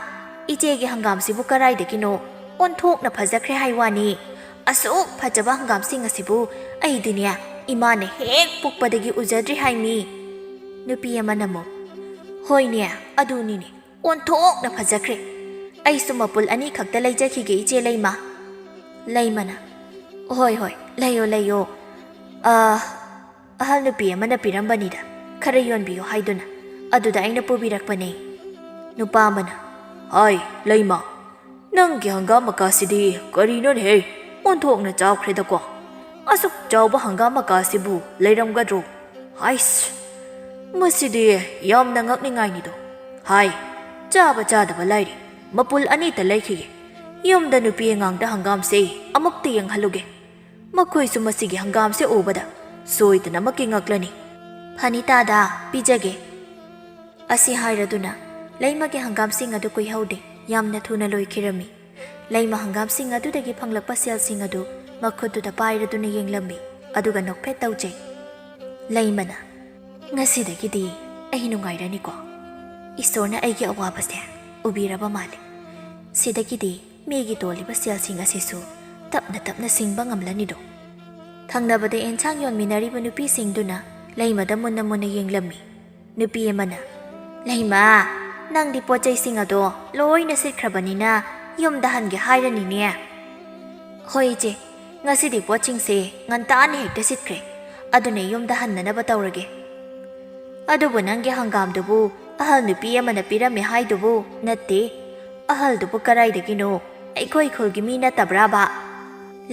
ꯏꯆꯦꯒꯤ ꯍꯪꯒꯥꯝꯁꯤꯕꯨ ꯀꯗꯥꯏꯗꯒꯤꯅꯣ? ꯑꯣꯟꯊꯣꯛꯅ ꯐꯖꯈ꯭ꯔꯦ ꯍꯥꯏ ꯋꯥꯅꯤ꯫ ꯑꯁꯨꯛ ꯐꯖꯕ ꯍꯪꯒꯥꯝꯁꯤꯡ ꯑꯁꯤꯕꯨ ꯑꯩꯗꯤꯅꯦ, ꯏꯃꯥꯅ ꯍꯦꯛ ꯄꯣꯛꯄꯗꯒꯤ ꯎꯖꯗ꯭ꯔꯤ ꯍꯥꯏꯃꯤ꯫" ꯅꯨꯄꯤ ꯑꯃꯅ ꯑꯃꯨꯛ, "ꯍꯣꯏꯅꯦ, ꯑꯗꯨꯅꯤꯅꯦ, ꯑꯣꯟꯊꯣꯛꯅ ꯐꯖꯈ꯭ꯔꯦ꯫ ꯑꯩꯁꯨ ꯃꯄꯨꯜ ꯑꯅꯤ ꯈꯛꯇ ꯂꯩꯖꯈꯤꯒꯦ, ꯏꯆꯦ ꯂꯩꯃ꯫" ꯂꯩꯃꯅ, "ꯍꯣꯏ, ꯍꯣꯏ, ꯂꯩꯌꯣ, ꯂꯩꯌꯣ꯫ ꯑ, ꯑꯍꯜ ꯅꯨꯄꯤ ꯑꯃꯅ ꯄꯤꯔꯝꯕꯅꯤꯗ, ꯈꯔ ꯌꯣꯟꯕꯤꯌꯨ ꯍꯥꯏꯗꯨꯅ꯫ ꯑꯗꯨꯗ ꯑꯩꯅ ꯄꯨꯕꯤꯔꯛꯄꯅꯦ꯫" ꯅꯨꯄꯥ ꯑꯃꯅ, "ꯍꯥꯏ, ꯂꯩꯃ, "ꯅꯪꯒꯤ ꯍꯪꯒꯥꯝ ꯃꯀꯥꯁꯤꯗꯤ ꯀꯔꯤꯅꯣꯅꯦꯍꯦ? ꯑꯣꯟꯊꯣꯛꯅ ꯆꯥꯎꯈ꯭ꯔꯦꯗꯀꯣ꯫ ꯑꯁꯨꯛ ꯆꯥꯎꯕ ꯍꯪꯒꯥꯝ ꯃꯀꯥꯁꯤꯕꯨ ꯂꯩꯔꯝꯒꯗ꯭ꯔꯣ? ꯍꯥꯏꯁ! ꯃꯁꯤꯗꯤ ꯌꯥꯝꯅ ꯉꯛꯅꯤꯡꯉꯥꯏꯅꯤꯗꯣ꯫ ꯍꯥꯏ, ꯆꯥꯕ ꯆꯥꯗꯕ ꯂꯥꯏꯔꯤ, ꯃꯄꯨꯜ ꯑꯅꯤꯇ ꯂꯩꯈꯤꯒꯦ꯫ ꯌꯨꯝꯗ ꯅꯨꯄꯤ ꯑꯉꯥꯡꯗ ꯍꯪꯒꯥꯝꯁꯦ ꯑꯃꯨꯛꯇ ꯌꯦꯡꯍꯜꯂꯨꯒꯦ꯫ ꯃꯈꯣꯏꯁꯨ ꯃꯁꯤꯒꯤ ꯍꯪꯒꯥꯝꯁꯦ ꯎꯕꯗ ꯁꯣꯏꯗꯅꯃꯛꯀꯤ ꯉꯛꯂꯅꯤ꯫" "ꯐꯅꯤ ꯇꯥꯗ, ꯄꯤꯖꯒꯦ꯫" ꯑꯁꯤ ꯍꯥꯏꯔꯗꯨꯅ ꯂꯩꯃꯒꯤ ꯍꯪꯒꯥꯝꯁꯤꯡ ꯑꯗꯨ ꯀꯨꯏꯍꯧꯗꯦ, ꯌꯥꯝꯅ ꯊꯨꯅ ꯂꯣꯏꯈꯤꯔꯝꯃꯤ꯫ ꯂꯩꯃ ꯍꯪꯒꯥꯝꯁꯤꯡ ꯑꯗꯨꯗꯒꯤ ꯐꯪꯂꯛꯄ ꯁꯦꯜꯁꯤꯡ ꯑꯗꯨ ꯃꯈꯨꯠꯇꯨꯗ ꯄꯥꯏꯔꯗꯨꯅ ꯌꯦꯡꯂꯝꯃꯤ, ꯑꯗꯨꯒ ꯅꯣꯛꯐꯦꯠ ꯇꯧꯖꯩ꯫ ꯂꯩꯃꯅ, "ꯉꯁꯤꯗꯒꯤꯗꯤ ꯑꯩ ꯅꯨꯡꯉꯥꯏꯔꯅꯤꯀꯣ꯫ ꯏꯁꯣꯔꯅ ꯑꯩꯒꯤ ꯑꯋꯥꯕꯁꯦ ꯎꯕꯤꯔꯕ ꯃꯥꯜꯂꯦ꯫ ꯁꯤꯗꯒꯤꯗꯤ ꯃꯤꯒꯤ ꯇꯣꯜꯂꯤꯕ ꯁꯦꯜꯁꯤꯡ ꯑꯁꯤꯁꯨ ꯇꯞꯅ ꯇꯞꯅ ꯁꯤꯡꯕ ꯉꯝꯂꯅꯤꯗꯣ꯫" ꯊꯪꯅꯕꯗ ꯑꯦꯟꯁꯥꯡ ꯌꯣꯟꯃꯤꯟꯅꯔꯤꯕ ꯅꯨꯄꯤꯁꯤꯡꯗꯨꯅ ꯂꯩꯃꯗ ꯃꯨꯟꯅ ꯃꯨꯟꯅ ꯌꯦꯡꯂꯝꯃꯤ꯫ ꯅꯨꯄꯤ ꯑꯃꯅ, "ꯂꯩꯃ, ꯅꯪꯗꯤ ꯄꯣꯠ ꯆꯩꯁꯤꯡ ꯑꯗꯣ ꯂꯣꯏꯅ ꯁꯤꯠꯈ꯭ꯔꯕꯅꯤꯅ ꯌꯨꯝꯗ ꯍꯟꯒꯦ ꯍꯥꯏꯔꯅꯤꯅꯦ?" "ꯍꯣꯏ ꯏꯆꯦ, ꯉꯁꯤꯗꯤ ꯄꯣꯠꯁꯤꯡꯁꯦ ꯉꯟꯇꯥꯅ ꯍꯦꯛꯇ ꯁꯤꯠꯈ꯭ꯔꯦ, ꯑꯗꯨꯅ ꯌꯨꯝꯗ ꯍꯟꯅꯅꯕ ꯇꯧꯔꯒꯦ꯫" "ꯑꯗꯨꯕꯨ ꯅꯪꯒꯤ ꯍꯪꯒꯥꯝꯗꯨꯕꯨ ꯑꯍꯜ ꯅꯨꯄꯤ ꯑꯃꯅ ꯄꯤꯔꯝꯃꯦ ꯍꯥꯏꯗꯨꯕꯨ ꯅꯠꯇꯦ꯫ ꯑꯍꯜꯗꯨꯕꯨ ꯀꯔꯥꯏꯗꯒꯤꯅꯣ? ꯑꯩꯈꯣꯏ ꯈꯨꯜꯒꯤ ꯃꯤ ꯅꯠꯇꯕ꯭ꯔꯥꯕ?"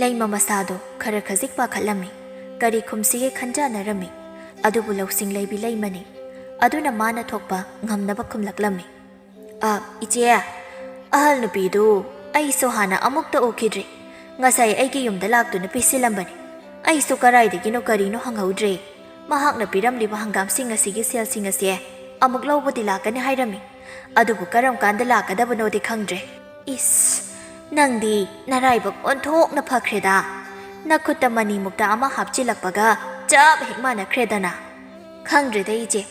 ꯂꯩꯃ ꯃꯁꯥꯗꯣ ꯈꯔ ꯈꯖꯤꯛ ꯄꯥꯈꯠꯂꯝꯃꯤ꯫ ꯀꯔꯤ ꯈꯨꯝꯁꯤꯒꯦ ꯈꯟꯖꯥꯟꯅꯔꯝꯃꯤ꯫ ꯑꯗꯨꯕꯨ ꯂꯧꯁꯤꯡ ꯂꯩꯕꯤ ꯂꯩꯃꯅꯤ꯫ ꯑꯗꯨꯅ ꯃꯥꯅ ꯊꯣꯛꯄ ꯉꯝꯅꯕ ꯈꯨꯝꯂꯛꯂꯝꯃꯤ꯫ "ꯑ, ꯏꯆꯦ, ꯑꯍꯜ ꯅꯨꯄꯤꯗꯨ ꯑꯩꯁꯨ ꯍꯥꯟꯅ ꯑꯃꯨꯛꯇ ꯎꯈꯤꯗ꯭ꯔꯤ꯫ ꯉꯁꯥꯏ ꯑꯩꯒꯤ ꯌꯨꯝꯗ ꯂꯥꯛꯇꯨꯅ ꯄꯤꯁꯤꯜꯂꯝꯕꯅꯤ꯫ ꯑꯩꯁꯨ ꯀꯔꯥꯏꯗꯒꯤꯅꯣ ꯀꯔꯤꯅꯣ ꯍꯪꯍꯧꯗ꯭ꯔꯦ꯫ ꯃꯍꯥꯛꯅ ꯄꯤꯔꯝꯂꯤꯕ ꯍꯪꯒꯥꯝꯁꯤꯡ ꯑꯁꯤꯒꯤ ꯁꯦꯜꯁꯤꯡ ꯑꯁꯦ ꯑꯃꯨꯛ ꯂꯧꯕꯗꯤ ꯂꯥꯛꯀꯅꯤ ꯍꯥꯏꯔꯝꯃꯤ꯫ ꯑꯗꯨꯕꯨ ꯀꯔꯝ ꯀꯥꯟꯗ ꯂꯥꯛꯀꯗꯕꯅꯣꯗꯤ ꯈꯪꯗ꯭ꯔꯦ꯫" "ꯏꯁ, ꯅꯪꯗꯤ ꯅꯔꯥꯏꯕꯛ ꯑꯣꯟꯊꯣꯛꯅ ꯐꯈ꯭ꯔꯦꯗ꯫ ꯅꯈꯨꯠꯇ ꯃꯅꯤꯃꯨꯛꯇ ꯑꯃ ꯍꯥꯞꯆꯤꯜꯂꯛꯄꯒ ꯆꯞ ꯍꯦꯛ ꯃꯥꯟꯅꯈ꯭ꯔꯦꯗꯅ꯫" "ꯈꯪꯗ꯭ꯔꯦꯗ ꯏꯆꯦ,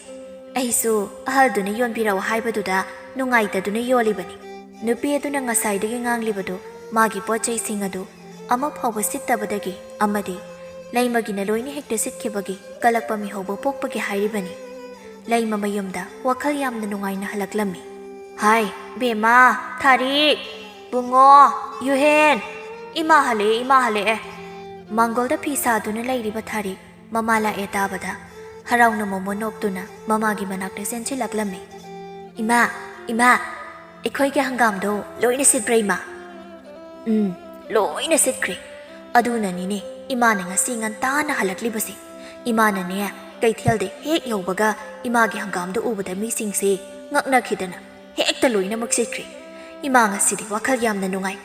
ꯑꯩꯁꯨ ꯑꯍꯜꯗꯨꯅ ꯌꯣꯟꯕꯤꯔꯛꯑꯣ ꯍꯥꯏꯕꯗꯨꯗ ꯅꯨꯡꯉꯥꯏꯇꯗꯨꯅ ꯌꯣꯜꯂꯤꯕꯅꯤ꯫" ꯅꯨꯄꯤ ꯑꯗꯨꯅ ꯉꯁꯥꯏꯗꯒꯤ ꯉꯥꯡꯂꯤꯕꯗꯨ ꯃꯥꯒꯤ ꯄꯣꯠ ꯆꯩꯁꯤꯡ ꯑꯗꯨ ꯑꯃ ꯐꯥꯎꯕ ꯁꯤꯠꯇꯕꯗꯒꯤ ꯑꯃꯗꯤ ꯂꯩꯃꯒꯤꯅ ꯂꯣꯏꯅ ꯍꯦꯛꯇ ꯁꯤꯠꯈꯤꯕꯒꯤ ꯀꯂꯛꯄ ꯃꯤꯍꯧꯕ ꯄꯣꯛꯄꯒꯤ ꯍꯥꯏꯔꯤꯕꯅꯤ꯫ ꯂꯩꯃ ꯃꯌꯨꯝꯗ ꯋꯥꯈꯜ ꯌꯥꯝꯅ ꯅꯨꯡꯉꯥꯏꯅ ꯍꯜꯂꯛꯂꯝꯃꯤ꯫ "ꯍꯥꯏ, ꯕꯦꯝꯃ, ꯊꯥꯔꯤꯛ, ꯕꯨꯡꯉꯣ, ꯌꯨꯍꯦꯟ, ꯏꯃꯥ ꯍꯜꯂꯛꯑꯦ, ꯏꯃꯥ ꯍꯜꯂꯛꯑꯦ꯫" ꯃꯥꯡꯒꯣꯜꯗ ꯐꯤ ꯁꯥꯗꯨꯅ ꯂꯩꯔꯤꯕ ꯊꯥꯔꯤꯛ ꯃꯃꯥ ꯂꯥꯛꯑꯦ ꯇꯥꯕꯗ ꯍꯔꯥꯎꯅ ꯃꯣꯃꯣꯟ ꯅꯣꯛꯇꯨꯅ ꯃꯃꯥꯒꯤ ꯃꯅꯥꯛꯇ ꯆꯦꯟꯁꯤꯜꯂꯛꯂꯝꯃꯤ꯫ "ꯏꯃꯥ, ꯏꯃꯥ, ꯑꯩꯈꯣꯏꯒꯤ ꯍꯪꯒꯥꯝꯗꯣ ꯂꯣꯏꯅ ꯁꯤꯠꯄ꯭ꯔꯥ, ꯏꯃꯥ? ꯎꯝ, ꯂꯣꯏꯅ ꯁꯤꯠꯈ꯭ꯔꯦ꯫ ꯑꯗꯨꯅꯅꯤꯅꯦ ꯏꯃꯥꯅ ꯉꯁꯤ ꯉꯟꯇꯥꯅ ꯍꯜꯂꯛꯂꯤꯕꯁꯦ꯫ ꯏꯃꯥꯅꯅꯦ ꯀꯩꯊꯦꯜꯗ ꯍꯦꯛ ꯌꯧꯕꯒ ꯏꯃꯥꯒꯤ ꯍꯪꯒꯥꯝꯗꯣ ꯎꯕꯗ ꯃꯤꯁꯤꯡꯁꯦ ꯉꯛꯅꯈꯤꯗꯅ ꯍꯦꯛꯇ ꯂꯣꯏꯅꯃꯛ ꯁꯤꯠꯈ꯭ꯔꯦ꯫ ꯏꯃꯥ ꯉꯁꯤꯗꯤ ꯋꯥꯈꯜ ꯌꯥꯝꯅ ꯅꯨꯡꯉꯥꯏ꯫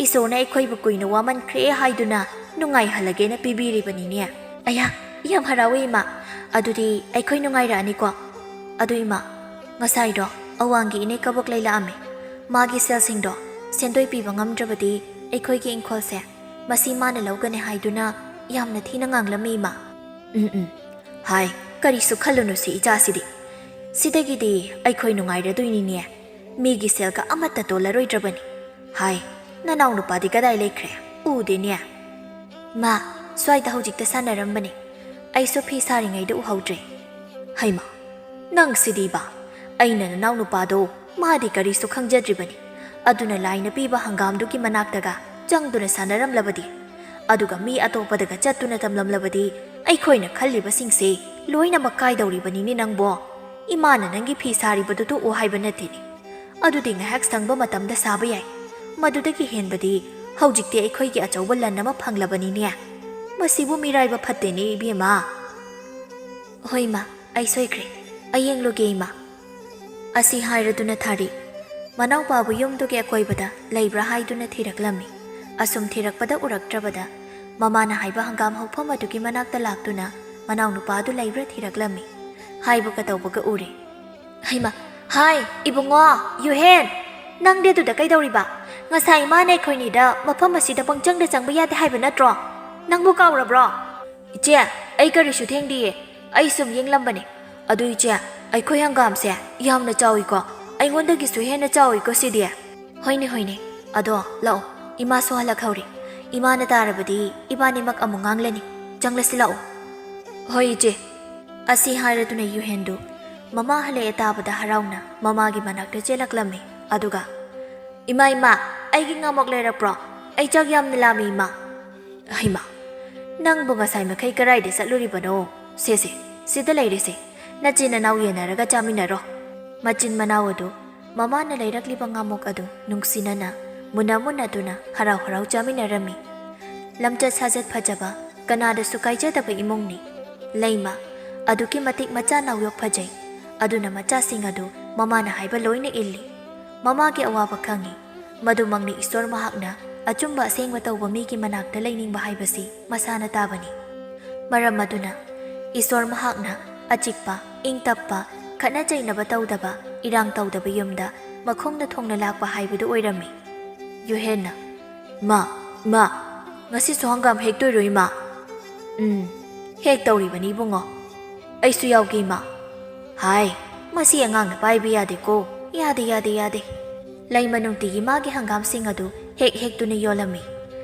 ꯏꯁꯣꯔꯅ ꯑꯩꯈꯣꯏꯕꯨ ꯀꯨꯏꯅ ꯋꯥꯃꯟꯈ꯭ꯔꯦ ꯍꯥꯏꯗꯨꯅ ꯅꯨꯡꯉꯥꯏꯍꯜꯂꯒꯦꯅ ꯄꯤꯕꯤꯔꯤꯕꯅꯤꯅꯦ꯫ ꯑꯌꯥ, ꯌꯥꯝ ꯍꯔꯥꯎꯋꯦ, ꯏꯃꯥ꯫ ꯑꯗꯨꯗꯤ ꯑꯩꯈꯣꯏ ꯅꯨꯡꯉꯥꯏꯔꯛꯑꯅꯤꯀꯣ꯫ ꯑꯗꯨ ꯏꯃꯥ, ꯉꯁꯥꯏꯗꯣ ꯑꯋꯥꯡꯒꯤ ꯏꯅꯦ ꯀꯕꯣꯛ ꯂꯩ ꯂꯥꯛꯑꯝꯃꯤ꯫ ꯃꯥꯒꯤ ꯁꯦꯜꯁꯤꯡꯗꯣ ꯁꯦꯟꯗꯣꯏ ꯄꯤꯕ ꯉꯝꯗ꯭ꯔꯕꯗꯤ ꯑꯩꯈꯣꯏꯒꯤ ꯏꯪꯈꯣꯜꯁꯦ ꯃꯁꯤ ꯃꯥꯅ ꯂꯧꯒꯅꯤ ꯍꯥꯏꯗꯨꯅ ꯌꯥꯝꯅ ꯊꯤꯅ ꯉꯥꯡꯂꯝꯃꯤ, ꯏꯃꯥ꯫ ꯎꯝ, ꯎꯝ꯫ ꯍꯥꯏ, ꯀꯔꯤꯁꯨ ꯈꯜꯂꯨꯅꯨꯁꯤ ꯏꯆꯥꯁꯤꯗꯤ꯫ ꯁꯤꯗꯒꯤꯗꯤ ꯑꯩꯈꯣꯏ ꯅꯨꯡꯉꯥꯏꯔꯗꯣꯏꯅꯤꯅꯦ꯫ ꯃꯤꯒꯤ ꯁꯦꯜꯒ ꯑꯃꯠꯇ ꯇꯣꯜꯂꯔꯣꯏꯗ꯭ꯔꯕꯅꯤ꯫ ꯍꯥꯏ, ꯅꯅꯥꯎ ꯅꯨꯄꯥꯗꯤ ꯀꯗꯥꯏ ꯂꯩꯈ꯭ꯔꯦ? ꯎꯗꯦꯅꯦ꯫ ꯃꯥ, ꯁ꯭ꯋꯥꯏꯗ ꯍꯧꯖꯤꯛꯇ ꯁꯥꯟꯅꯔꯝꯕꯅꯤ꯫ ꯑꯩꯁꯨ ꯐꯤ ꯁꯥꯔꯤꯉꯩꯗ ꯎꯍꯧꯗ꯭ꯔꯦ꯫ ꯍꯩꯃꯥ, ꯅꯪ ꯁꯤꯗꯤꯕ! ꯑꯩꯅ ꯅꯅꯥꯎ ꯅꯨꯄꯥꯗꯣ ꯃꯥꯗꯤ ꯀꯔꯤꯁꯨ ꯈꯪꯖꯗ꯭ꯔꯤꯕꯅꯤ꯫ ꯑꯗꯨꯅ ꯂꯥꯏꯅ ꯄꯤꯕ ꯍꯪꯒꯥꯝꯗꯨꯒꯤ ꯃꯅꯥꯛꯇꯒ ꯆꯪꯗꯨꯅ ꯁꯥꯟꯅꯔꯝꯂꯕꯗꯤ, ꯑꯗꯨꯒ ꯃꯤ ꯑꯇꯣꯞꯄꯗꯒ ꯆꯠꯇꯨꯅ ꯇꯝꯂꯝꯂꯕꯗꯤ ꯑꯩꯈꯣꯏꯅ ꯈꯜꯂꯤꯕꯁꯤꯡꯁꯦ ꯂꯣꯏꯅꯃꯛ ꯀꯥꯏꯗꯧꯔꯤꯕꯅꯤꯅꯦ ꯅꯪꯕꯣ꯫ ꯏꯃꯥꯅ ꯅꯪꯒꯤ ꯐꯤ ꯁꯥꯔꯤꯕꯗꯨ ꯇꯣꯛꯑꯣ ꯍꯥꯏꯕ ꯅꯠꯇꯦꯅꯦ꯫ ꯑꯗꯨꯗꯤ ꯉꯥꯏꯍꯥꯛ ꯁꯪꯕ ꯃꯇꯝꯗ ꯁꯥꯕ ꯌꯥꯏ꯫ ꯃꯗꯨꯗꯒꯤ ꯍꯦꯟꯕꯗꯤ ꯍꯧꯖꯤꯛꯇꯤ ꯑꯩꯈꯣꯏꯒꯤ ꯑꯆꯧꯕ ꯂꯟ ꯑꯃ ꯐꯪꯂꯕꯅꯤꯅꯦ꯫ ꯃꯁꯤꯕꯨ ꯃꯤꯔꯥꯏꯕ ꯐꯠꯇꯦꯅꯦ, ꯏꯕꯦꯝꯃ꯫ ꯍꯣꯏ, ꯏꯃꯥ, ꯑꯩ ꯁꯣꯏꯈ꯭ꯔꯦ꯫ ꯑꯩ ꯌꯦꯡꯂꯨꯒꯦ, ꯏꯃꯥ꯫ ꯑꯁꯤ ꯍꯥꯏꯔꯗꯨꯅ ꯊꯥꯔꯤ ꯃꯅꯥꯎꯄꯥꯕꯨ ꯌꯨꯝꯗꯨꯒꯤ ꯑꯀꯣꯏꯕꯗ ꯂꯩꯕ꯭ꯔꯥ ꯍꯥꯏꯗꯨꯅ ꯊꯤꯔꯛꯂꯝꯃꯤ꯫ ꯑꯁꯨꯝ ꯊꯤꯔꯛꯄꯗ ꯎꯔꯛꯇ꯭ꯔꯕꯗ ꯃꯃꯥꯅ ꯍꯥꯏꯕ ꯍꯪꯒꯥꯝ ꯍꯧꯐꯝ ꯑꯗꯨꯒꯤ ꯃꯅꯥꯛꯇ ꯂꯥꯛꯇꯨꯅ ꯃꯅꯥꯎꯅꯨꯄꯥꯗꯨ ꯂꯩꯕ꯭ꯔꯥ ꯊꯤꯔꯛꯂꯝꯃꯤ꯫ ꯍꯥꯏꯕꯒ ꯇꯧꯕꯒ ꯎꯔꯦ꯫ ꯍꯩꯃꯥ, ꯍꯥꯏ, ꯏꯕꯨꯡꯉꯣ, ꯌꯨꯍꯦꯟ! ꯅꯪꯗꯤ ꯑꯗꯨꯗ ꯀꯩꯗꯧꯔꯤꯕ? ꯉꯁꯥꯏ ꯏꯃꯥꯅ ꯑꯩꯈꯣꯏꯅꯤꯗ ꯃꯐꯝ ꯑꯁꯤꯗ ꯄꯪꯆꯪꯗ ꯆꯪꯕ ꯌꯥꯗꯦ ꯍꯥꯏꯕ ꯅꯠꯇ꯭ꯔꯣ? ꯅꯪꯕꯨ ꯀꯥꯎꯔꯕ꯭ꯔꯣ? ꯏꯆꯦ, ꯑꯩ ꯀꯔꯤꯁꯨ ꯊꯦꯡꯗꯤꯌꯦ꯫ ꯑꯩ ꯁꯨꯝ ꯌꯦꯡꯂꯝꯕꯅꯦ꯫ ꯑꯗꯨ ꯏꯆꯦ, ꯑꯩꯈꯣꯏ ꯍꯪꯒꯥꯝꯁꯦ ꯌꯥꯝꯅ ꯆꯥꯎꯏꯀꯣ꯫ ꯑꯩꯉꯣꯟꯗꯒꯤꯁꯨ ꯍꯦꯟꯅ ꯆꯥꯎꯏꯀꯣ ꯁꯤꯗꯤ꯫ ꯍꯣꯏꯅꯦ, ꯍꯣꯏꯅꯦ꯫ ꯑꯗꯣ ꯂꯥꯛꯑꯣ, ꯏꯃꯥꯁꯨ ꯍꯜꯂꯛꯍꯧꯔꯦ꯫ ꯏꯃꯥꯅ ꯇꯥꯔꯕꯗꯤ ꯏꯕꯥꯅꯤꯃꯛ ꯑꯃꯨꯛ ꯉꯥꯡꯂꯅꯤ꯫ ꯆꯪꯂꯁꯤ ꯂꯥꯛꯑꯣ꯫ ꯍꯣꯏ ꯏꯆꯦ꯫ ꯑꯁꯤ ꯍꯥꯏꯔꯗꯨꯅ ꯌꯨꯍꯦꯟꯗꯨ ꯃꯃꯥ ꯍꯜꯂꯛꯑꯦ ꯇꯥꯕꯗ ꯍꯔꯥꯎꯅ ꯃꯃꯥꯒꯤ ꯃꯅꯥꯛꯇ ꯆꯦꯜꯂꯛꯂꯝꯃꯤ꯫ ꯑꯗꯨꯒ, "ꯏꯃꯥ, ꯏꯃꯥ, ꯑꯩꯒꯤ ꯉꯥꯃꯣꯛ ꯂꯩꯔꯛꯄ꯭ꯔꯣ? ꯑꯩ ꯆꯥꯛ ꯌꯥꯝꯅ ꯂꯥꯝꯃꯤ, ꯏꯃꯥ꯫" "ꯍꯩꯃꯥ, ꯅꯪꯕꯨ ꯉꯁꯥꯏ ꯃꯈꯩ ꯀꯔꯥꯏꯗ ꯆꯠꯂꯨꯔꯤꯕꯅꯣ? ꯁꯦ, ꯁꯦ, ꯁꯤꯗ ꯂꯩꯔꯦꯁꯦ꯫ ꯅꯆꯤꯟ ꯅꯅꯥꯎ ꯌꯦꯟꯅꯔꯒ ꯆꯥꯃꯤꯟꯅꯔꯣ꯫" ꯃꯆꯤꯟ ꯃꯅꯥꯎ ꯑꯗꯨ ꯃꯃꯥꯅ ꯂꯩꯔꯛꯂꯤꯕ ꯉꯥꯃꯣꯛ ꯑꯗꯨ ꯅꯨꯡꯁꯤꯅꯅ ꯃꯨꯟꯅ ꯃꯨꯟꯅꯗꯨꯅ ꯍꯔꯥꯎ ꯍꯔꯥꯎ ꯆꯥꯃꯤꯟꯅꯔꯝꯃꯤ꯫ ꯂꯝꯆꯠ ꯁꯥꯖꯠ ꯐꯖꯕ, ꯀꯅꯥꯗꯁꯨ ꯀꯥꯏꯖꯗꯕ ꯏꯃꯨꯡꯅꯤ꯫ ꯂꯩꯃ ꯑꯗꯨꯛꯀꯤ ꯃꯇꯤꯛ ꯃꯆꯥ ꯅꯥꯎꯌꯣꯛ ꯐꯖꯩ꯫ ꯑꯗꯨꯅ ꯃꯆꯥꯁꯤꯡ ꯑꯗꯨ ꯃꯃꯥꯅ ꯍꯥꯏꯕ ꯂꯣꯏꯅ ꯏꯜꯂꯤ꯫ ꯃꯃꯥꯒꯤ ꯑꯋꯥꯕ ꯈꯪꯏ꯫ ꯃꯗꯨꯃꯛꯅꯤ ꯏꯁꯣꯔ ꯃꯍꯥꯛꯅ ꯑꯆꯨꯝꯕ ꯑꯁꯦꯡꯕ ꯇꯧꯕ ꯃꯤꯒꯤ ꯃꯅꯥꯛꯇ ꯂꯩꯅꯤꯡꯕ ꯍꯥꯏꯕꯁꯤ ꯃꯁꯥꯅ ꯇꯥꯕꯅꯤ꯫ ꯃꯔꯝ ꯑꯗꯨꯅ ꯏꯁꯣꯔ ꯃꯍꯥꯛꯅ ꯑꯆꯤꯛꯄ, ꯏꯪ ꯇꯞꯄ, ꯈꯠꯅ ꯆꯩꯅꯕ ꯇꯧꯗꯕ, ꯏꯔꯥꯡ ꯇꯧꯗꯕ ꯌꯨꯝꯗ ꯃꯈꯣꯡꯅ ꯊꯣꯡꯅ ꯂꯥꯛꯄ ꯍꯥꯏꯕꯗꯨ ꯑꯣꯏꯔꯝꯃꯤ꯫ ꯌꯨꯍꯦꯟꯅ, "ꯃꯥ, ꯃꯥ, ꯉꯁꯤꯁꯨ ꯍꯪꯒꯥꯝ ꯍꯦꯛꯇꯣꯏꯔꯣ, ꯏꯃꯥ?" "ꯎꯝ, ꯍꯦꯛ ꯇꯧꯔꯤꯕꯅꯤ, ꯏꯕꯨꯡꯉꯣ꯫ ꯑꯩꯁꯨ ꯌꯥꯎꯒꯦ, ꯏꯃꯥ꯫" "ꯍꯥꯏ, ꯃꯁꯤ ꯑꯉꯥꯡꯅ ꯄꯥꯏꯕ ꯌꯥꯗꯦꯀꯣ꯫ ꯌꯥꯗꯦ, ꯌꯥꯗꯦ, ꯌꯥꯗꯦ꯫" ꯂꯩꯃ ꯅꯨꯡꯇꯤꯒꯤ ꯃꯥꯒꯤ ꯍꯪꯒꯥꯝꯁꯤꯡ ꯑꯗꯨ ꯍꯦꯛ ꯍꯦꯛꯇꯨꯅ ꯌꯣꯜꯂꯝꯃꯤ꯫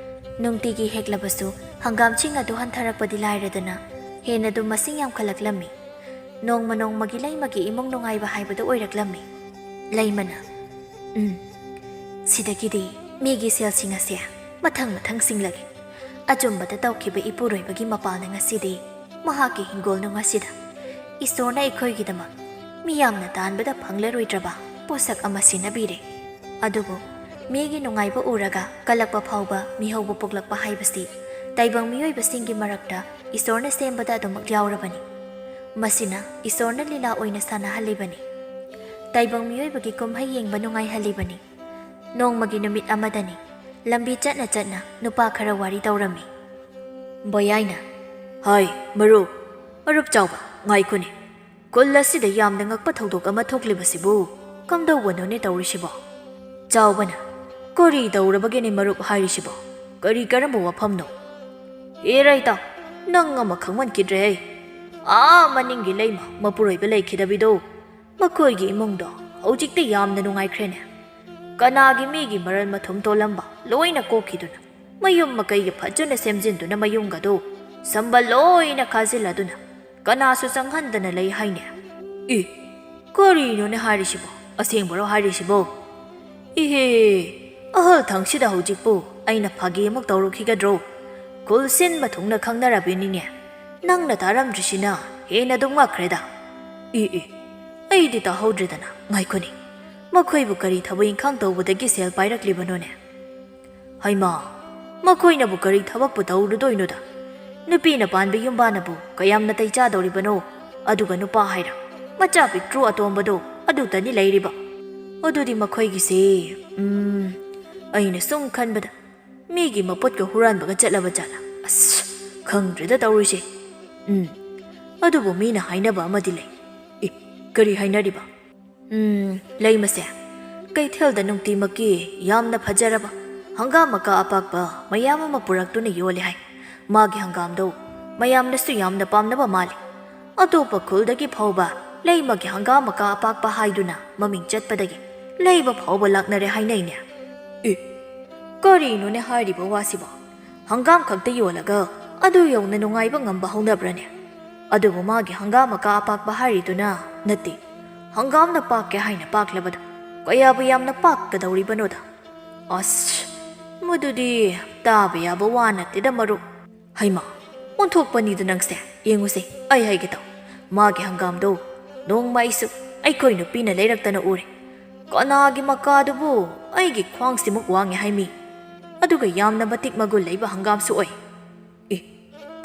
ꯅꯨꯡꯇꯤꯒꯤ ꯍꯦꯛꯂꯕꯁꯨ ꯍꯪꯒꯥꯝꯁꯤꯡ ꯑꯗꯨ ꯍꯟꯊꯔꯛꯄꯗꯤ ꯂꯥꯏꯔꯗꯅ ꯍꯦꯟꯅ ꯑꯗꯨꯝ ꯃꯁꯤꯡ ꯌꯥꯝꯈꯠꯂꯛꯂꯝꯃꯤ꯫ ꯅꯣꯡꯃ ꯅꯣꯡꯃꯒꯤ ꯂꯩꯃꯒꯤ ꯏꯃꯨꯡ ꯅꯨꯡꯉꯥꯏꯕ ꯍꯥꯏꯕꯗꯨ ꯑꯣꯏꯔꯛꯂꯝꯃꯤ꯫ ꯂꯩꯃꯅ, "ꯎꯝ, ꯁꯤꯗꯒꯤꯗꯤ ꯃꯤꯒꯤ ꯁꯦꯜꯁꯤꯡ ꯑꯁꯦ ꯃꯊꯪ ꯃꯊꯪ ꯁꯤꯡꯂꯒꯦ꯫ ꯑꯆꯨꯝꯕꯗ ꯇꯧꯈꯤꯕ ꯏꯄꯨꯔꯣꯏꯕꯒꯤ ꯃꯄꯥꯜꯅ ꯉꯁꯤꯗꯤ ꯃꯍꯥꯛꯀꯤ ꯍꯤꯡꯒꯣꯜꯅꯨꯡ ꯑꯁꯤꯗ ꯏꯁꯣꯔꯅ ꯑꯩꯈꯣꯏꯒꯤꯗꯃꯛ ꯃꯤꯌꯥꯝꯅ ꯇꯥꯟꯕꯗ ꯐꯪꯂꯔꯣꯏꯗ꯭ꯔꯕ ꯄꯣꯠꯁꯛ ꯑꯃ ꯁꯤꯟꯅꯕꯤꯔꯦ꯫ ꯑꯗꯨꯕꯨ ꯃꯤꯒꯤ ꯅꯨꯡꯉꯥꯏꯕ ꯎꯔꯒ ꯀꯜꯂꯛꯄ ꯐꯥꯎꯕ ꯃꯤꯍꯧꯕ ꯄꯣꯛꯂꯛꯄ ꯍꯥꯏꯕꯁꯤ ꯇꯥꯏꯕꯪ ꯃꯤꯑꯣꯏꯕꯁꯤꯡꯒꯤ ꯃꯔꯛꯇ ꯏꯁꯣꯔꯅ ꯁꯦꯝꯕꯗ ꯑꯗꯨꯃꯛ ꯌꯥꯎꯔꯕꯅꯤ꯫ ꯃꯁꯤꯅ ꯏꯁꯣꯔꯅ ꯂꯤꯂꯥ ꯑꯣꯏꯅ ꯁꯥꯟꯅꯍꯜꯂꯤꯕꯅꯤ꯫ ꯇꯥꯏꯕꯪ ꯃꯤꯑꯣꯏꯕꯒꯤ ꯀꯨꯝꯍꯩ ꯌꯦꯡꯕ ꯅꯨꯡꯉꯥꯏꯍꯜꯂꯤꯕꯅꯤ꯫" ꯅꯣꯡꯃꯒꯤ ꯅꯨꯃꯤꯠ ꯑꯃꯗꯅꯤ꯫ ꯂꯝꯕꯤ ꯆꯠꯅ ꯆꯠꯅ ꯅꯨꯄꯥ ꯈꯔ ꯋꯥꯔꯤ ꯇꯧꯔꯝꯃꯤ꯫ ꯕꯣꯌꯥꯏꯅ, "ꯍꯥꯏ, ꯃꯔꯨꯞ, ꯃꯔꯨꯞ ꯆꯥꯎꯕ, ꯉꯥꯏꯈꯣꯅꯦ꯫ ꯈꯨꯜ ꯑꯁꯤꯗ ꯌꯥꯝꯅ ꯉꯛꯄ ꯊꯧꯗꯣꯛ ꯑꯃ ꯊꯣꯛꯂꯤꯕꯁꯤꯕꯨ ꯀꯝꯗꯧꯕꯅꯣꯅꯦ ꯇꯧꯔꯤꯁꯤꯕꯣ?" ꯆꯥꯎꯕꯅ, "ꯀꯔꯤ ꯇꯧꯔꯕꯒꯦꯅꯦ ꯃꯔꯨꯞ ꯍꯥꯏꯔꯤꯁꯤꯕꯣ? ꯀꯔꯤ ꯀꯔꯝꯕ ꯋꯥꯐꯝꯅꯣ?" "ꯍꯦꯔꯥ ꯏꯇꯥꯎ, ꯅꯪ ꯑꯃ ꯈꯪꯃꯟꯈꯤꯗ꯭ꯔꯦꯍꯦ꯫ ꯑꯥ ꯃꯅꯤꯡꯒꯤ ꯂꯩꯃ ꯃꯄꯨꯔꯣꯏꯕ ꯂꯩꯈꯤꯗꯕꯤꯗꯣ, ꯃꯈꯣꯏꯒꯤ ꯏꯃꯨꯡꯗꯣ ꯍꯧꯖꯤꯛꯇꯤ ꯌꯥꯝꯅ ꯅꯨꯡꯉꯥꯏꯈ꯭ꯔꯦꯅꯦ꯫ ꯀꯅꯥꯒꯤ ꯃꯤꯒꯤ ꯃꯔꯜ ꯃꯊꯨꯝ ꯇꯣꯜꯂꯝꯕ ꯂꯣꯏꯅ ꯀꯣꯛꯈꯤꯗꯨꯅ, ꯃꯌꯨꯝ ꯃꯀꯩꯒ ꯐꯖꯅ ꯁꯦꯝꯖꯤꯟꯗꯨꯅ, ꯃꯌꯨꯝꯒꯗꯣ ꯁꯝꯕꯜ ꯂꯣꯏꯅ ꯈꯥꯖꯤꯜꯂꯗꯨꯅ, ꯀꯅꯥꯁꯨ ꯆꯪꯍꯟꯗꯅ ꯂꯩ ꯍꯥꯏꯅꯦ꯫ ꯏ, ꯀꯔꯤꯅꯣꯅꯦ ꯍꯥꯏꯔꯤꯁꯤꯕꯣ? ꯑꯁꯦꯡꯕꯔꯣ ꯍꯥꯏꯔꯤꯁꯤꯕꯣ?" "ꯏꯍꯦ, ꯑꯍꯜ ꯊꯪꯁꯤꯗ ꯍꯧꯖꯤꯛꯄꯨ ꯑꯩꯅ ꯐꯥꯒꯤ ꯑꯃꯨꯛ ꯇꯧꯔꯨꯈꯤꯒꯗ꯭ꯔꯣ? ꯈꯨꯜ ꯁꯤꯟꯕ ꯊꯨꯡꯅ ꯈꯪꯅꯔꯕꯤꯅꯤꯅꯦ꯫ ꯅꯪꯅ ꯇꯥꯔꯝꯗ꯭ꯔꯤꯁꯤꯅ ꯍꯦꯟꯅ ꯑꯗꯨꯝ ꯉꯛꯈ꯭ꯔꯦꯗ꯫ ꯏ, ꯏ, ꯑꯩꯗꯤ ꯇꯥꯍꯧꯗ꯭ꯔꯦꯗꯅ, ꯉꯥꯏꯈꯣꯅꯦ꯫ ꯃꯈꯣꯏꯕꯨ ꯀꯔꯤ ꯊꯕꯛ ꯏꯪꯈꯥꯡ ꯇꯧꯕꯗꯒꯤ ꯁꯦꯜ ꯄꯥꯏꯔꯛꯂꯤꯕꯅꯣꯅꯦ? ꯍꯩꯃꯥ, ꯃꯈꯣꯏꯅꯕꯨ ꯀꯔꯤ ꯊꯕꯛꯄꯨ ꯇꯧꯔꯨꯗꯣꯏꯅꯣꯗ? ꯅꯨꯄꯤꯅ ꯄꯥꯟꯕ ꯌꯨꯝꯕꯥꯅꯕꯨ ꯀꯌꯥꯝ ꯅꯥꯇꯩ ꯆꯥꯗꯧꯔꯤꯕꯅꯣ? ꯑꯗꯨꯒ ꯅꯨꯄꯥ ꯍꯥꯏꯔ ꯃꯆꯥ ꯄꯤꯛꯇ꯭ꯔꯨ ꯑꯇꯣꯝꯕꯗꯣ ꯑꯗꯨꯇꯅꯤ ꯂꯩꯔꯤꯕ꯫ ꯑꯗꯨꯗꯤ ꯃꯈꯣꯏꯒꯤꯁꯦ, ꯎꯝ, ꯑꯩꯅ ꯁꯨꯝ ꯈꯟꯕꯗ ꯃꯤꯒꯤ ꯃꯄꯣꯠꯀ ꯍꯨꯔꯥꯟꯕꯒ ꯆꯠꯂꯕ ꯖꯥꯠꯂ? ꯑꯁ, ꯈꯪꯗ꯭ꯔꯦꯗ ꯇꯧꯔꯤꯁꯦ꯫ ꯎꯝ, ꯑꯗꯨꯕꯨ ꯃꯤꯅ ꯍꯥꯏꯅꯕ ꯑꯃꯗꯤ ꯂꯩ꯫ ꯑꯦ, ꯀꯔꯤ ꯍꯥꯏꯅꯔꯤꯕ? ꯎꯝ, ꯂꯩꯃꯁꯦ ꯀꯩꯊꯦꯜꯗ ꯅꯨꯡꯇꯤꯃꯛꯀꯤ ꯌꯥꯝꯅ ꯐꯖꯔꯕ ꯍꯪꯒꯥꯝ ꯃꯀꯥ ꯑꯄꯥꯛꯄ ꯃꯌꯥꯝ ꯑꯃ ꯄꯨꯔꯛꯇꯨꯅ ꯌꯣꯜꯂꯦ ꯍꯥꯏ꯫ ꯃꯥꯒꯤ ꯍꯪꯒꯥꯝꯗꯣ ꯃꯌꯥꯝꯅꯁꯨ ꯌꯥꯝꯅ ꯄꯥꯝꯅꯕ ꯃꯥꯜꯂꯤ꯫ ꯑꯇꯣꯞꯄ ꯈꯨꯜꯗꯒꯤ ꯐꯥꯎꯕ ꯂꯩꯃꯒꯤ ꯍꯪꯒꯥꯝ ꯃꯀꯥ ꯑꯄꯥꯛꯄ ꯍꯥꯏꯗꯨꯅ ꯃꯃꯤꯡ ꯆꯠꯄꯗꯒꯤ ꯂꯩꯕ ꯐꯥꯎꯕ ꯂꯥꯛꯅꯔꯦ ꯍꯥꯏꯅꯩꯅꯦ꯫ ꯑꯦ, ꯀꯔꯤꯅꯣꯅꯦ ꯍꯥꯏꯔꯤꯕ ꯋꯥꯁꯤꯕꯣ? ꯍꯪꯒꯥꯝ ꯈꯛꯇ ꯌꯣꯜꯂꯒ ꯑꯗꯨ ꯌꯧꯅ ꯅꯨꯡꯉꯥꯏꯕ ꯉꯝꯕ ꯍꯧꯅꯕ꯭ꯔꯅꯦ? ꯑꯗꯨꯕꯨ ꯃꯥꯒꯤ ꯍꯪꯒꯥꯝ ꯃꯀꯥ ꯑꯄꯥꯛꯄ ꯍꯥꯏꯔꯤꯗꯨꯅ ꯅꯠꯇꯦ, ꯍꯪꯒꯥꯝꯅ ꯄꯥꯛꯀꯦ ꯍꯥꯏꯅ ꯄꯥꯛꯂꯕꯗ ꯀꯌꯥꯕꯨ ꯌꯥꯝꯅ ꯄꯥꯛꯀꯗꯧꯔꯤꯕꯅꯣꯗ? ꯑꯁ, ꯃꯗꯨꯗꯤ ꯇꯥꯕ ꯌꯥꯕ ꯋꯥ ꯅꯠꯇꯦꯗ ꯃꯔꯨꯞ꯫ ꯍꯩꯃꯥ, ꯑꯣꯟꯊꯣꯛꯄꯅꯤꯗ ꯅꯪꯁꯦ꯫ ꯌꯦꯡꯉꯨꯁꯦ, ꯑꯩ ꯍꯥꯏꯒꯦ ꯇꯧ꯫ ꯃꯥꯒꯤ ꯍꯪꯒꯥꯝꯗꯣ ꯅꯣꯡꯃ ꯑꯩꯁꯨ ꯑꯩꯈꯣꯏ ꯅꯨꯄꯤꯅ ꯂꯩꯔꯛꯇꯅ ꯎꯔꯦ꯫ ꯀꯅꯥꯒꯤ ꯃꯀꯥꯗꯨꯕꯨ ꯑꯩꯒꯤ ꯈ꯭ꯋꯥꯡꯁꯤꯃꯨꯛ ꯋꯥꯡꯉꯦ ꯍꯥꯏꯃꯤ? ꯑꯗꯨꯒ ꯌꯥꯝꯅ ꯃꯇꯤꯛ ꯃꯒꯨꯟ ꯂꯩꯕ ꯍꯪꯒꯥꯝꯁꯨ ꯑꯣꯏ꯫ ꯑꯦ,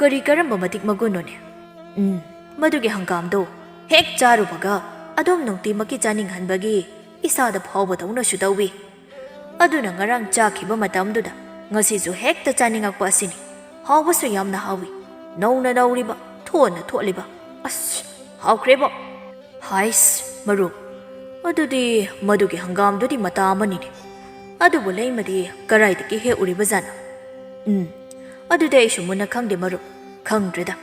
ꯀꯔꯤ ꯀꯔꯝꯕ ꯃꯇꯤꯛ ꯃꯒꯨꯟꯅꯣꯅꯦ? ꯎꯝ, ꯃꯗꯨꯒꯤ ꯍꯪꯒꯥꯝꯗꯣ ꯍꯦꯛ ꯆꯥꯔꯨꯕꯒ ꯑꯗꯨꯝ ꯅꯨꯡꯇꯤꯃꯛꯀꯤ ꯆꯥꯅꯤꯡꯍꯟꯕꯒꯤ ꯏꯁꯥꯗ ꯐꯥꯎꯕꯗꯧꯅꯁꯨ ꯇꯧꯏ꯫ ꯑꯗꯨꯅ ꯉꯔꯥꯡ ꯆꯥꯈꯤꯕ ꯃꯇꯝꯗꯨꯗ ꯉꯁꯤꯁꯨ ꯍꯦꯛꯇ ꯆꯥꯅꯤꯡꯉꯛꯄ ꯑꯁꯤꯅꯤ꯫ ꯍꯥꯎꯕꯁꯨ ꯌꯥꯝꯅ ꯍꯥꯎꯏ꯫ ꯅꯧꯅ ꯅꯧꯔꯤꯕ, ꯊꯣꯠꯅ ꯊꯣꯠꯂꯤꯕ꯫ ꯑꯁ, ꯍꯥꯎꯈ꯭ꯔꯦꯕꯣ꯫ ꯍꯥꯏꯁ, ꯃꯔꯨꯞ, ꯑꯗꯨꯗꯤ ꯃꯗꯨꯒꯤ ꯍꯪꯒꯥꯝꯗꯨꯗꯤ ꯃꯇꯥ ꯑꯃꯅꯤꯅꯦ꯫ ꯑꯗꯨꯕꯨ ꯂꯩꯃꯗꯤ ꯀꯔꯥꯏꯗꯒꯤ ꯍꯦꯛꯎꯔꯤꯕꯖꯥꯠꯅꯣ? ꯎꯝ, ꯑꯗꯨꯗꯤ ꯑꯩꯁꯨ ꯃꯨꯟꯅ ꯈꯪꯗꯦ, ꯃꯔꯨꯞ꯫ ꯈꯪꯗ꯭ꯔꯦꯗ꯫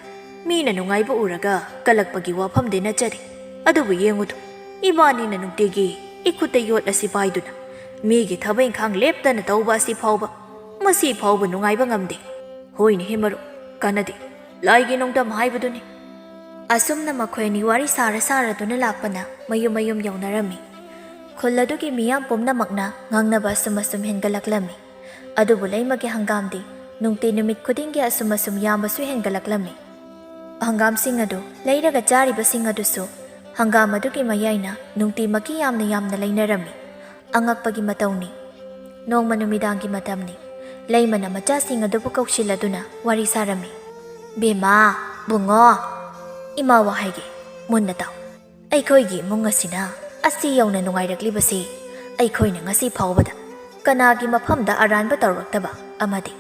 ꯃꯤꯅ ꯅꯨꯡꯉꯥꯏꯕ ꯎꯔꯒ ꯀꯜꯂꯛꯄꯒꯤ ꯋꯥꯐꯝꯗꯤ ꯅꯠꯆꯗꯦ꯫ ꯑꯗꯨꯕꯨ ꯌꯦꯡꯉꯨꯗꯣ, ꯏꯕꯥꯅꯤꯅ ꯅꯨꯡꯇꯤꯒꯤ ꯏꯈꯨꯠꯇ ꯌꯣꯠ ꯑꯁꯤ ꯄꯥꯏꯗꯨꯅ ꯃꯤꯒꯤ ꯊꯕꯛ ꯏꯪꯈꯥꯡ ꯂꯦꯞꯇꯅ ꯇꯧꯕ ꯑꯁꯤ ꯐꯥꯎꯕ, ꯃꯁꯤ ꯐꯥꯎꯕ ꯅꯨꯡꯉꯥꯏꯕ ꯉꯝꯗꯦ꯫ ꯍꯣꯏꯅꯦꯍꯦ ꯃꯔꯨꯞ, ꯀꯥꯟꯅꯗꯦ꯫ ꯂꯥꯏꯒꯤ ꯅꯣꯡꯗꯝ ꯍꯥꯏꯕꯗꯨꯅꯤ꯫ ꯑꯁꯨꯝꯅ ꯃꯈꯣꯏ ꯑꯅꯤ ꯋꯥꯔꯤ ꯁꯥꯔ ꯁꯥꯔꯗꯨꯅ ꯂꯥꯛꯄꯅ ꯃꯌꯨꯝ ꯃꯌꯨꯝ ꯌꯧꯅꯔꯝꯃꯤ꯫ ꯈꯨꯜ ꯑꯗꯨꯒꯤ ꯃꯤꯌꯥꯝ ꯄꯨꯝꯅꯃꯛꯅ ꯉꯥꯡꯅꯕ ꯑꯁꯨꯝ ꯑꯁꯨꯝ ꯍꯦꯟꯒꯠꯂꯛꯂꯝꯃꯤ꯫ ꯑꯗꯨꯕꯨ ꯂꯩꯃꯒꯤ ꯍꯪꯒꯥꯝꯗꯤ ꯅꯨꯡꯇꯤ ꯅꯨꯃꯤꯠ ꯈꯨꯗꯤꯡꯒꯤ ꯑꯁꯨꯝ ꯑꯁꯨꯝ ꯌꯥꯝꯕꯁꯨ ꯍꯦꯟꯒꯠꯂꯛꯂꯝꯃꯤ꯫ ꯍꯪꯒꯥꯝꯁꯤꯡ ꯑꯗꯨ ꯂꯩꯔꯒ ꯆꯥꯔꯤꯕꯁꯤꯡ ꯑꯗꯨꯁꯨ ꯍꯪꯒꯥꯝ ꯑꯗꯨꯒꯤ ꯃꯌꯥꯏꯅ ꯅꯨꯡꯇꯤꯃꯛꯀꯤ ꯌꯥꯝꯅ ꯌꯥꯝꯅ ꯂꯩꯅꯔꯝꯃꯤ꯫ ꯑꯉꯛꯄꯒꯤ ꯃꯇꯧꯅꯤ꯫ ꯅꯣꯡꯃ ꯅꯨꯃꯤꯗꯥꯡꯒꯤ ꯃꯇꯝꯅꯤ꯫ ꯂꯩꯃꯅ ꯃꯆꯥꯁꯤꯡ ꯑꯗꯨꯕꯨ ꯀꯧꯁꯤꯜꯂꯗꯨꯅ ꯋꯥꯔꯤ ꯁꯥꯔꯝꯃꯤ꯫ "ꯕꯦꯝꯃ, ꯕꯨꯡꯉꯣ, ꯏꯃꯥ ꯋꯥ ꯍꯥꯏꯒꯦ, ꯃꯨꯟꯅ ꯇꯥꯎ꯫ ꯑꯩꯈꯣꯏꯒꯤ ꯏꯃꯨꯡ ꯑꯁꯤꯅ ꯑꯁꯤ ꯌꯧꯅ ꯅꯨꯡꯉꯥꯏꯔꯛꯂꯤꯕꯁꯤ ꯑꯩꯈꯣꯏꯅ ꯉꯁꯤ ꯐꯥꯎꯕꯗ ꯀꯅꯥꯒꯤ ꯃꯐꯝꯗ ꯑꯔꯥꯟꯕ ꯇꯧꯔꯛꯇꯕ ꯑꯃꯗꯤ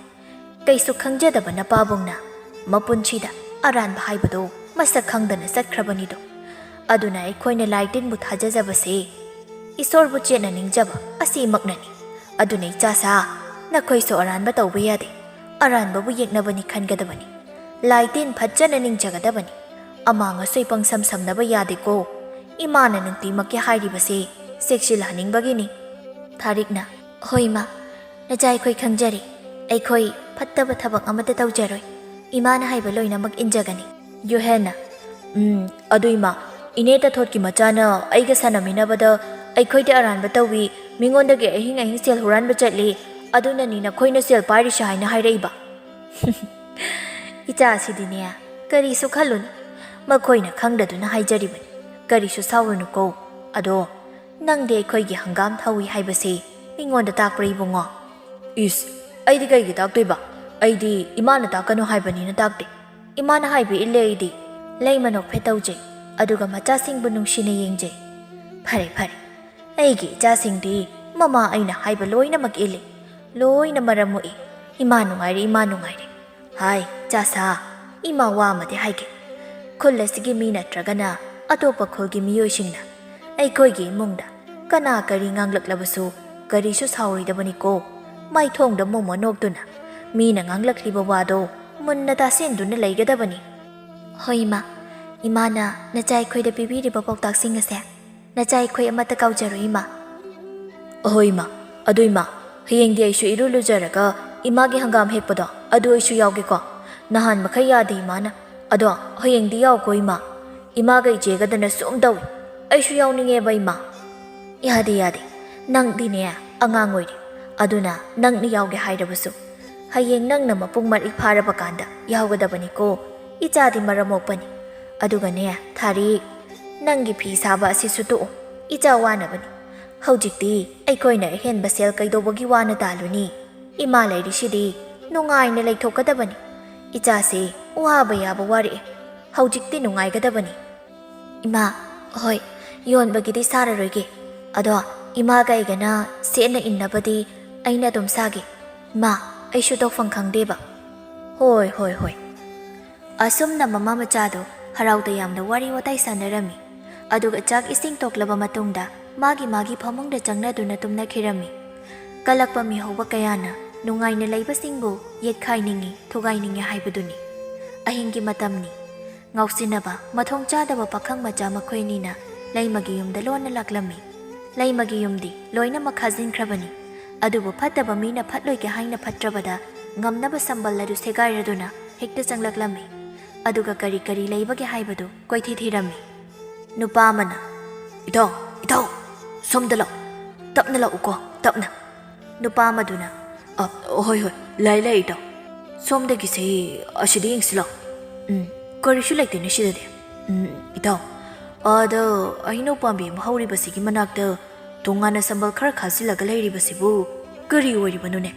ꯀꯩꯁꯨ ꯈꯪꯖꯗꯕ ꯅꯄꯥꯕꯨꯡꯅ ꯃꯄꯨꯟꯁꯤꯗ ꯑꯔꯥꯟꯕ ꯍꯥꯏꯕꯗꯨ ꯃꯁꯛ ꯈꯪꯗꯅ ꯆꯠꯈ꯭ꯔꯕꯅꯤꯗꯣ꯫ ꯑꯗꯨꯅ ꯑꯩꯈꯣꯏꯅ ꯂꯥꯏ ꯇꯤꯟꯕꯨ ꯊꯥꯖꯖꯕꯁꯦ ꯏꯁꯣꯔꯕꯨ ꯆꯦꯠꯅ ꯅꯤꯡꯖꯕ ꯑꯁꯤꯃꯛꯅꯅꯤ꯫ ꯑꯗꯨꯅ ꯏꯆꯥꯁꯥ, ꯅꯈꯣꯏꯁꯨ ꯑꯔꯥꯟꯕ ꯇꯧꯕ ꯌꯥꯗꯦ, ꯑꯔꯥꯟꯕꯕꯨ ꯌꯦꯛꯅꯕꯅꯤ ꯈꯟꯒꯗꯕꯅꯤ꯫ ꯂꯥꯏ ꯇꯤꯟ ꯐꯠꯖꯅ ꯅꯤꯡꯖꯒꯗꯕꯅꯤ꯫ ꯑꯃꯥꯡ ꯑꯁꯣꯏ ꯄꯪꯁꯝ ꯁꯝꯅꯕ ꯌꯥꯗꯦꯀꯣ꯫ ꯏꯃꯥꯅ ꯅꯨꯡꯇꯤꯃꯛꯀꯤ ꯍꯥꯏꯔꯤꯕꯁꯦ ꯆꯦꯛꯁꯤꯜꯍꯟꯅꯤꯡꯕꯒꯤꯅꯤ꯫" ꯊꯥꯔꯤꯛꯅ, "ꯍꯣꯏ ꯏꯃꯥ, ꯅꯆꯥ ꯑꯩꯈꯣꯏ ꯈꯪꯖꯔꯦ꯫ ꯑꯩꯈꯣꯏ ꯐꯠꯇꯕ ꯊꯕꯛ ꯑꯃꯠꯇ ꯇꯧꯖꯔꯣꯏ꯫ ꯏꯃꯥꯅ ꯍꯥꯏꯕ ꯂꯣꯏꯅꯃꯛ ꯏꯟꯖꯒꯅꯤ꯫" ꯌꯨꯍꯦꯟꯅ, "ꯎꯝ, ꯑꯗꯨ ꯏꯃꯥ, ꯏꯅꯦ ꯇꯊꯣꯠꯀꯤ ꯃꯆꯥꯅ ꯑꯩꯒ ꯁꯥꯟꯅꯃꯤꯟꯅꯕꯗ ꯑꯩꯈꯣꯏꯗꯤ ꯑꯔꯥꯟꯕ ꯇꯧꯏ, ꯃꯤꯉꯣꯟꯗꯒꯤ ꯑꯍꯤꯡ ꯑꯍꯤꯡ ꯁꯦꯜ ꯍꯨꯔꯥꯟꯕ ꯆꯠꯂꯤ, ꯑꯗꯨꯅꯅꯤ ꯅꯈꯣꯏꯅ ꯁꯦꯜ ꯄꯥꯏꯔꯤꯁꯦ ꯍꯥꯏꯅ ꯍꯥꯏꯔꯛꯏꯕ꯫" "ꯏꯆꯥꯁꯤꯗꯤꯅꯦ, ꯀꯔꯤꯁꯨ ꯈꯜꯂꯨꯅꯨ꯫ ꯃꯈꯣꯏꯅ ꯈꯪꯗꯗꯨꯅ ꯍꯥꯏꯖꯔꯤꯕꯅꯤ꯫ ꯀꯔꯤꯁꯨ ꯁꯥꯎꯔꯨꯅꯨꯀꯣ꯫ ꯑꯗꯣ ꯅꯪꯗꯤ ꯑꯩꯈꯣꯏꯒꯤ ꯍꯪꯒꯥꯝ ꯊꯧꯏ ꯍꯥꯏꯕꯁꯤ ꯃꯤꯉꯣꯟꯗ ꯇꯥꯛꯄ꯭ꯔꯥ ꯏꯕꯨꯡꯉꯣ?" "ꯏꯁ, ꯑꯩꯗꯤ ꯀꯩꯒꯤ ꯇꯥꯛꯇꯣꯏꯕ? ꯑꯩꯗꯤ ꯏꯃꯥꯅ ꯇꯥꯛꯀꯅꯨ ꯍꯥꯏꯕꯅꯤꯅ ꯇꯥꯛꯇꯦ꯫ ꯏꯃꯥꯅ ꯍꯥꯏꯕ ꯏꯜꯂꯦ ꯑꯩꯗꯤ꯫" ꯂꯩꯃ ꯅꯣꯛꯐꯦꯠ ꯇꯧꯖꯩ꯫ ꯑꯗꯨꯒ ꯃꯆꯥꯁꯤꯡꯕꯨ ꯅꯨꯡꯁꯤꯅ ꯌꯦꯡꯖꯩ꯫ "ꯐꯔꯦ, ꯐꯔꯦ꯫ ꯑꯩꯒꯤ ꯏꯆꯥꯁꯤꯡꯗꯤ ꯃꯃꯥ ꯑꯩꯅ ꯍꯥꯏꯕ ꯂꯣꯏꯅꯃꯛ ꯏꯜꯂꯤ꯫ ꯂꯣꯏꯅ ꯃꯔꯝ ꯃꯣꯛꯏ꯫ ꯏꯃꯥ ꯅꯨꯡꯉꯥꯏꯔꯦ, ꯏꯃꯥ ꯅꯨꯡꯉꯥꯏꯔꯦ꯫ ꯍꯥꯏ, ꯏꯆꯥꯁꯥ, ꯏꯃꯥ ꯋꯥ ꯑꯃꯗꯤ ꯍꯥꯏꯒꯦ꯫ ꯈꯨꯜ ꯑꯁꯤꯒꯤ ꯃꯤ ꯅꯠꯇ꯭ꯔꯒꯅ ꯑꯇꯣꯞꯄ ꯈꯨꯜꯒꯤ ꯃꯤꯑꯣꯏꯁꯤꯡꯅ ꯑꯩꯈꯣꯏꯒꯤ ꯏꯃꯨꯡꯗ ꯀꯅꯥ ꯀꯔꯤ ꯉꯥꯡꯂꯛꯂꯕꯁꯨ ꯀꯔꯤꯁꯨ ꯁꯥꯎꯔꯣꯏꯗꯕꯅꯤꯀꯣ꯫ ꯃꯥꯏꯊꯣꯡꯗ ꯃꯣꯃꯣꯟ ꯅꯣꯛꯇꯨꯅ ꯃꯤꯅ ꯉꯥꯡꯂꯛꯂꯤꯕ ꯋꯥꯗꯣ ꯃꯨꯟꯅ ꯇꯥꯁꯤꯟꯗꯨꯅ ꯂꯩꯒꯗꯕꯅꯤ꯫" "ꯍꯣꯏ, ꯏꯃꯥ꯫ ꯏꯃꯥꯅ ꯅꯆꯥ ꯑꯩꯈꯣꯏꯗ ꯄꯤꯕꯤꯔꯤꯕ ꯄꯥꯎꯇꯥꯛꯁꯤꯡ ꯑꯁꯦ ꯅꯆꯥ ꯑꯩꯈꯣꯏ ꯑꯃꯠꯇ ꯀꯥꯎꯖꯔꯣꯏ, ꯏꯃꯥ꯫" "ꯑꯍꯣꯏ, ꯏꯃꯥ꯫ ꯑꯗꯨ, ꯏꯃꯥ, ꯍꯌꯦꯡꯗꯤ ꯑꯩꯁꯨ ꯏꯔꯨ ꯂꯨꯖꯔꯒ ꯏꯃꯥꯒꯤ ꯍꯪꯒꯥꯝ ꯍꯦꯛꯄꯗꯣ ꯑꯗꯨ ꯑꯩꯁꯨ ꯌꯥꯎꯒꯦꯀꯣ꯫ ꯅꯍꯥꯟ ꯃꯈꯩ ꯌꯥꯗꯦ ꯏꯃꯥꯅ꯫ ꯑꯗꯣ ꯍꯌꯦꯡꯗꯤ ꯌꯥꯎꯀꯣ, ꯏꯃꯥ꯫ ꯏꯃꯥꯒ ꯏꯆꯦꯒꯗꯅ ꯁꯨꯝ ꯇꯧꯏ꯫ ꯑꯩꯁꯨ ꯌꯥꯎꯅꯤꯡꯉꯦꯕ, ꯏꯃꯥ꯫" "ꯌꯥꯗꯦ, ꯌꯥꯗꯦ꯫ ꯅꯪꯗꯤꯅꯦ ꯑꯉꯥꯡ ꯑꯣꯏꯔꯤ꯫ ꯑꯗꯨꯅ ꯅꯪꯅ ꯌꯥꯎꯒꯦ ꯍꯥꯏꯔꯕꯁꯨ ꯍꯌꯦꯡ ꯅꯪꯅ ꯃꯄꯨꯡ ꯃꯔꯩ ꯐꯥꯔꯕ ꯀꯥꯟꯗ ꯌꯥꯎꯒꯗꯕꯅꯤꯀꯣ꯫ ꯏꯆꯥꯗꯤ ꯃꯔꯝ ꯃꯣꯛꯄꯅꯤ꯫ ꯑꯗꯨꯒꯅꯦ, ꯊꯥꯔꯤꯛ, "ꯅꯪꯒꯤ ꯐꯤ ꯁꯥꯕ ꯑꯁꯤꯁꯨ ꯇꯣꯛꯑꯣ, ꯏꯆꯥ ꯋꯥꯅꯕꯅꯤ꯫ ꯍꯧꯖꯤꯛꯇꯤ ꯑꯩꯈꯣꯏꯅ ꯑꯍꯦꯟꯕ ꯁꯦꯜ ꯀꯩꯗꯧꯕꯒꯤ ꯋꯥꯅ ꯇꯥꯜꯂꯨꯅꯤ? ꯏꯃꯥ ꯂꯩꯔꯤꯁꯤꯗꯤ ꯅꯨꯡꯉꯥꯏꯅ ꯂꯩꯊꯣꯛꯀꯗꯕꯅꯤ꯫ ꯏꯆꯥꯁꯦ ꯋꯥꯕ ꯌꯥꯕ ꯋꯥꯔꯛꯑꯦ꯫ ꯍꯧꯖꯤꯛꯇꯤ ꯅꯨꯡꯉꯥꯏꯒꯗꯕꯅꯤ꯫" "ꯏꯃꯥ, ꯍꯣꯏ, ꯌꯣꯟꯕꯒꯤꯗꯤ ꯁꯥꯔꯔꯣꯏꯒꯦ꯫ ꯑꯗꯣ ꯏꯃꯥꯒ ꯑꯩꯒꯅ ꯁꯦꯠꯅ ꯏꯟꯅꯕꯗꯤ ꯑꯩꯅ ꯑꯗꯨꯝ ꯁꯥꯒꯦ꯫ ꯏꯃꯥ, ꯑꯩꯁꯨ ꯇꯧꯐꯝ ꯈꯪꯗꯦꯕ꯫" "ꯍꯣꯏ, ꯍꯣꯏ, ꯍꯣꯏ꯫" ꯑꯁꯨꯝꯅ ꯃꯃꯥ ꯃꯆꯥꯗꯣ ꯍꯔꯥꯎ ꯇꯌꯥꯝꯅ ꯋꯥꯔꯤ ꯋꯥꯇꯥꯏ ꯁꯥꯟꯅꯔꯝꯃꯤ꯫ ꯑꯗꯨꯒ ꯆꯥꯛ ꯏꯁꯤꯡ ꯇꯣꯛꯂꯕ ꯃꯇꯨꯡꯗ ꯃꯥꯒꯤ ꯃꯥꯒꯤ ꯐꯃꯨꯡꯗ ꯆꯪꯅꯗꯨꯅ ꯇꯨꯝꯅꯈꯤꯔꯝꯃꯤ꯫ ꯀꯜꯂꯛꯄ ꯃꯤꯍꯧꯕ ꯀꯌꯥꯅ ꯅꯨꯡꯉꯥꯏꯅ ꯂꯩꯕꯁꯤꯡꯕꯨ ꯌꯦꯠꯈꯥꯏꯅꯤꯡꯏ, ꯊꯨꯒꯥꯏꯅꯤꯡꯏ ꯍꯥꯏꯕꯗꯨꯅꯤ꯫ ꯑꯍꯤꯡꯒꯤ ꯃꯇꯝꯅꯤ꯫ ꯉꯥꯎꯁꯤꯟꯅꯕ, ꯃꯊꯣꯡ ꯆꯥꯗꯕ ꯄꯥꯈꯪ ꯃꯆꯥ ꯃꯈꯣꯏ ꯑꯅꯤꯅ ꯂꯩꯃꯒꯤ ꯌꯨꯝꯗ ꯂꯣꯟꯅ ꯂꯥꯛꯂꯝꯃꯤ꯫ ꯂꯩꯃꯒꯤ ꯌꯨꯝꯗꯤ ꯂꯣꯏꯅꯃꯛ ꯈꯥꯖꯤꯟꯈ꯭ꯔꯕꯅꯤ꯫ ꯑꯗꯨꯕꯨ ꯐꯠꯇꯕ ꯃꯤꯅ ꯐꯠꯂꯣꯏꯒꯦ ꯍꯥꯏꯅ ꯐꯠꯇ꯭ꯔꯕꯗ ꯉꯝꯅꯕ ꯁꯝꯕꯜ ꯑꯗꯨ ꯁꯦꯒꯥꯏꯔꯗꯨꯅ ꯍꯦꯛꯇ ꯆꯪꯂꯛꯂꯝꯃꯤ꯫ ꯑꯗꯨꯒ ꯀꯔꯤ ꯀꯔꯤ ꯂꯩꯕꯒꯦ ꯍꯥꯏꯕꯗꯨ ꯀꯣꯏꯊꯤ ꯊꯤꯔꯝꯃꯤ꯫ ꯅꯨꯄꯥ ꯑꯃꯅ, "ꯏꯇꯥꯎ, ꯏꯇꯥꯎ, ꯁꯣꯝꯗ ꯂꯥꯛꯎ꯫ ꯇꯞꯅ ꯂꯥꯛꯎꯀꯣ, ꯇꯞꯅ꯫" ꯅꯨꯄꯥ ꯑꯃꯗꯨꯅ, "ꯑ, ꯍꯣꯏ, ꯍꯣꯏ, ꯂꯥꯛꯑꯦ, ꯂꯥꯛꯑꯦ, ꯏꯇꯥꯎ꯫ ꯁꯣꯝꯗꯒꯤꯁꯦ ꯑꯁꯤꯗ ꯌꯦꯡꯁꯤ ꯂꯥꯎ꯫ ꯎꯝ, ꯀꯔꯤꯁꯨ ꯂꯩꯇꯦꯅꯦ ꯁꯤꯗꯗꯤ꯫ ꯎꯝ, ꯏꯇꯥꯎ, ꯑꯥꯗ ꯍꯩꯅꯧ ꯄꯥꯝꯕꯤ ꯑꯃ ꯍꯧꯔꯤꯕꯁꯤꯒꯤ ꯃꯅꯥꯛꯇ ꯇꯣꯉꯥꯟꯅ ꯁꯝꯕꯜ ꯈꯔ ꯈꯥꯖꯤꯜꯂꯒ ꯂꯩꯔꯤꯕꯁꯤꯕꯨ ꯀꯔꯤ ꯑꯣꯏꯔꯤꯕꯅꯣꯅꯦ?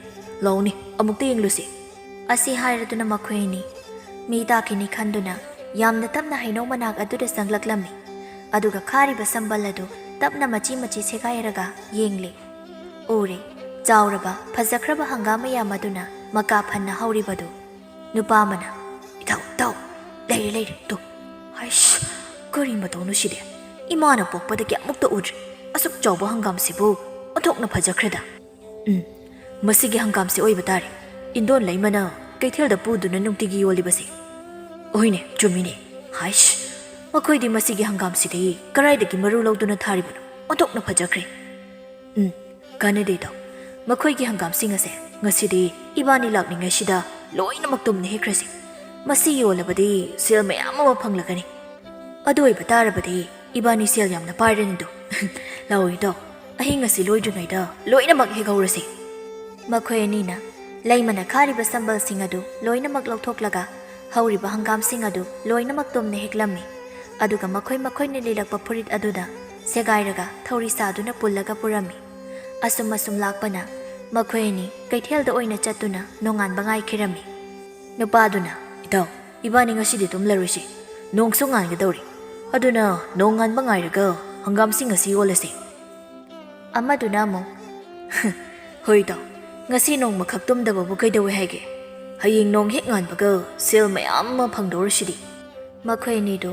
ꯂꯥꯎꯅꯦ, ꯑꯃꯨꯛꯇ ꯌꯦꯡꯂꯨꯁꯤ꯫" ꯑꯁꯤ ꯍꯥꯏꯔꯗꯨꯅ ꯃꯈꯣꯏ ꯑꯅꯤ ꯃꯤ ꯇꯥꯈꯤꯅꯤ ꯈꯟꯗꯨꯅ ꯌꯥꯝꯅ ꯇꯞꯅ ꯍꯩꯅꯧ ꯃꯅꯥꯛ ꯑꯗꯨꯗ ꯆꯪꯂꯛꯂꯝꯃꯤ꯫ ꯑꯗꯨꯒ ꯈꯥꯔꯤꯕ ꯁꯝꯕꯜ ꯑꯗꯨ ꯇꯞꯅ ꯃꯆꯤ ꯃꯆꯤ ꯁꯦꯒꯥꯏꯔꯒ ꯌꯦꯡꯂꯦ꯫ ꯎꯔꯦ, ꯆꯥꯎꯔꯕ, ꯐꯖꯈ꯭ꯔꯕ ꯍꯪꯒꯥꯝ ꯃꯌꯥꯝ ꯑꯗꯨꯅ ꯃꯀꯥ ꯐꯟꯅ ꯍꯧꯔꯤꯕꯗꯨ꯫ ꯅꯨꯄꯥ ꯑꯃꯅ, "ꯏꯇꯥꯎ, ꯏꯇꯥꯎ, ꯂꯩꯔꯦ, ꯂꯩꯔꯦ, ꯇꯨ꯫ ꯍꯩꯁ, ꯀꯔꯤ ꯃꯇꯧꯅꯣ ꯁꯤꯗꯤ? ꯏꯃꯥꯅ ꯄꯣꯛꯄꯗꯒꯤ ꯑꯃꯨꯛꯇ ꯎꯗ꯭ꯔꯤ꯫ ꯑꯁꯨꯛ ꯆꯥꯎꯕ ꯍꯪꯒꯥꯝꯁꯤꯕꯨ ꯑꯣꯟꯊꯣꯛꯅ ꯐꯖꯈ꯭ꯔꯦꯗ꯫ ꯎꯝ, ꯃꯁꯤꯒꯤ ꯍꯪꯒꯥꯝꯁꯤ ꯑꯣꯏꯕ ꯇꯥꯔꯦ ꯏꯟꯗꯣꯟ ꯂꯩꯃꯅ ꯀꯩꯊꯦꯜꯗ ꯄꯨꯗꯨꯅ ꯅꯨꯡꯇꯤꯒꯤ ꯌꯣꯜꯂꯤꯕꯁꯦ꯫ ꯍꯣꯏꯅꯦ, ꯆꯨꯝꯃꯤꯅꯦ꯫ ꯍꯥꯏꯁ, ꯃꯈꯣꯏꯗꯤ ꯃꯁꯤꯒꯤ ꯍꯪꯒꯥꯝꯁꯤꯗꯤ ꯀꯗꯥꯏꯗꯒꯤ ꯃꯔꯨ ꯂꯧꯗꯨꯅ ꯊꯥꯔꯤꯕꯅꯣ? ꯑꯣꯟꯊꯣꯛꯅ ꯐꯖꯈ꯭ꯔꯦ꯫" ꯎꯝ, ꯀꯥꯟꯅꯗꯦꯗꯣ꯫ ꯃꯈꯣꯏꯒꯤ ꯍꯪꯒꯥꯝꯁꯤꯡ ꯑꯁꯦ ꯉꯁꯤꯗꯤ ꯏꯕꯥꯅꯤ ꯂꯥꯛꯂꯤꯉꯩꯁꯤꯗ ꯂꯣꯏꯅꯃꯛ ꯇꯨꯝꯅ ꯍꯦꯛꯈ꯭ꯔꯁꯤ꯫ ꯃꯁꯤ ꯌꯣꯜꯂꯕꯗꯤ ꯁꯦꯜ ꯃꯌꯥꯝ ꯑꯃ ꯐꯪꯂꯒꯅꯤ꯫ ꯑꯗꯨ ꯑꯣꯏꯕ ꯇꯥꯔꯕꯗꯤ ꯏꯕꯥꯅꯤ ꯁꯦꯜ ꯌꯥꯝꯅ ꯄꯥꯏꯔꯅꯤꯗꯣ꯫ ꯂꯥꯛꯑꯣ ꯏꯇꯥꯎ, ꯑꯍꯤꯡ ꯑꯁꯤ ꯂꯣꯏꯗ꯭ꯔꯤꯉꯩꯗ ꯂꯣꯏꯅꯃꯛ ꯍꯦꯛꯍꯧꯔꯁꯤ꯫ ꯃꯈꯣꯏ ꯑꯅꯤꯅ ꯂꯩꯃꯅ ꯈꯥꯔꯤꯕ ꯁꯝꯕꯜꯁꯤꯡ ꯑꯗꯨ ꯂꯣꯏꯅꯃꯛ ꯂꯧꯊꯣꯛꯂꯒ ꯍꯧꯔꯤꯕ ꯍꯪꯒꯥꯝꯁꯤꯡ ꯑꯗꯨ ꯂꯣꯏꯅꯃꯛ ꯇꯨꯝꯅ ꯍꯦꯛꯂꯝꯃꯤ꯫ ꯑꯗꯨꯒ ꯃꯈꯣꯏ ꯃꯈꯣꯏꯅ ꯂꯤꯂꯛꯄ ꯐꯨꯔꯤꯠ ꯑꯗꯨꯗ ꯁꯦꯒꯥꯏꯔꯒ ꯊꯧꯔꯤ ꯁꯥꯗꯨꯅ ꯄꯨꯜꯂꯒ ꯄꯨꯔꯝꯃꯤ꯫ ꯑꯁꯨꯝ ꯑꯁꯨꯝ ꯂꯥꯛꯄꯅ ꯃꯈꯣꯏ ꯑꯅꯤ ꯀꯩꯊꯦꯜꯗ ꯑꯣꯏꯅ ꯆꯠꯇꯨꯅ ꯅꯣꯡꯉꯥꯟꯕ ꯉꯥꯏꯈꯤꯔꯝꯃꯤ꯫ ꯅꯨꯄꯥꯗꯨꯅ, "ꯏꯇꯥꯎ, ꯏꯕꯥꯅꯤ ꯉꯁꯤꯗꯤ ꯇꯨꯝꯂꯔꯣꯏꯁꯤ, ꯅꯣꯡꯁꯨ ꯉꯥꯟꯒꯗꯧꯔꯤ, ꯑꯗꯨꯅ ꯅꯣꯡꯉꯥꯟꯕ ꯉꯥꯏꯔꯒ ꯍꯪꯒꯥꯝꯁꯤꯡ ꯑꯁꯤ ꯌꯣꯜꯂꯁꯤ"꯫ ꯑꯃꯗꯨꯅ ꯑꯃꯨꯛ, "ꯍꯣꯏ ꯏꯇꯥꯎ, ꯉꯁꯤ ꯅꯣꯡꯃꯈꯛ ꯇꯨꯝꯗꯕꯕꯨ ꯀꯩꯗꯧꯋꯦ ꯍꯥꯏꯒꯦ? ꯍꯌꯦꯡ ꯅꯣꯡ ꯍꯦꯛ ꯉꯥꯟꯕꯒ ꯁꯦꯜ ꯃꯌꯥꯝ ꯑꯃ ꯐꯪꯗꯧꯔꯤꯁꯤꯗꯤ"꯫ ꯃꯈꯣꯏ ꯑꯅꯤꯗꯨ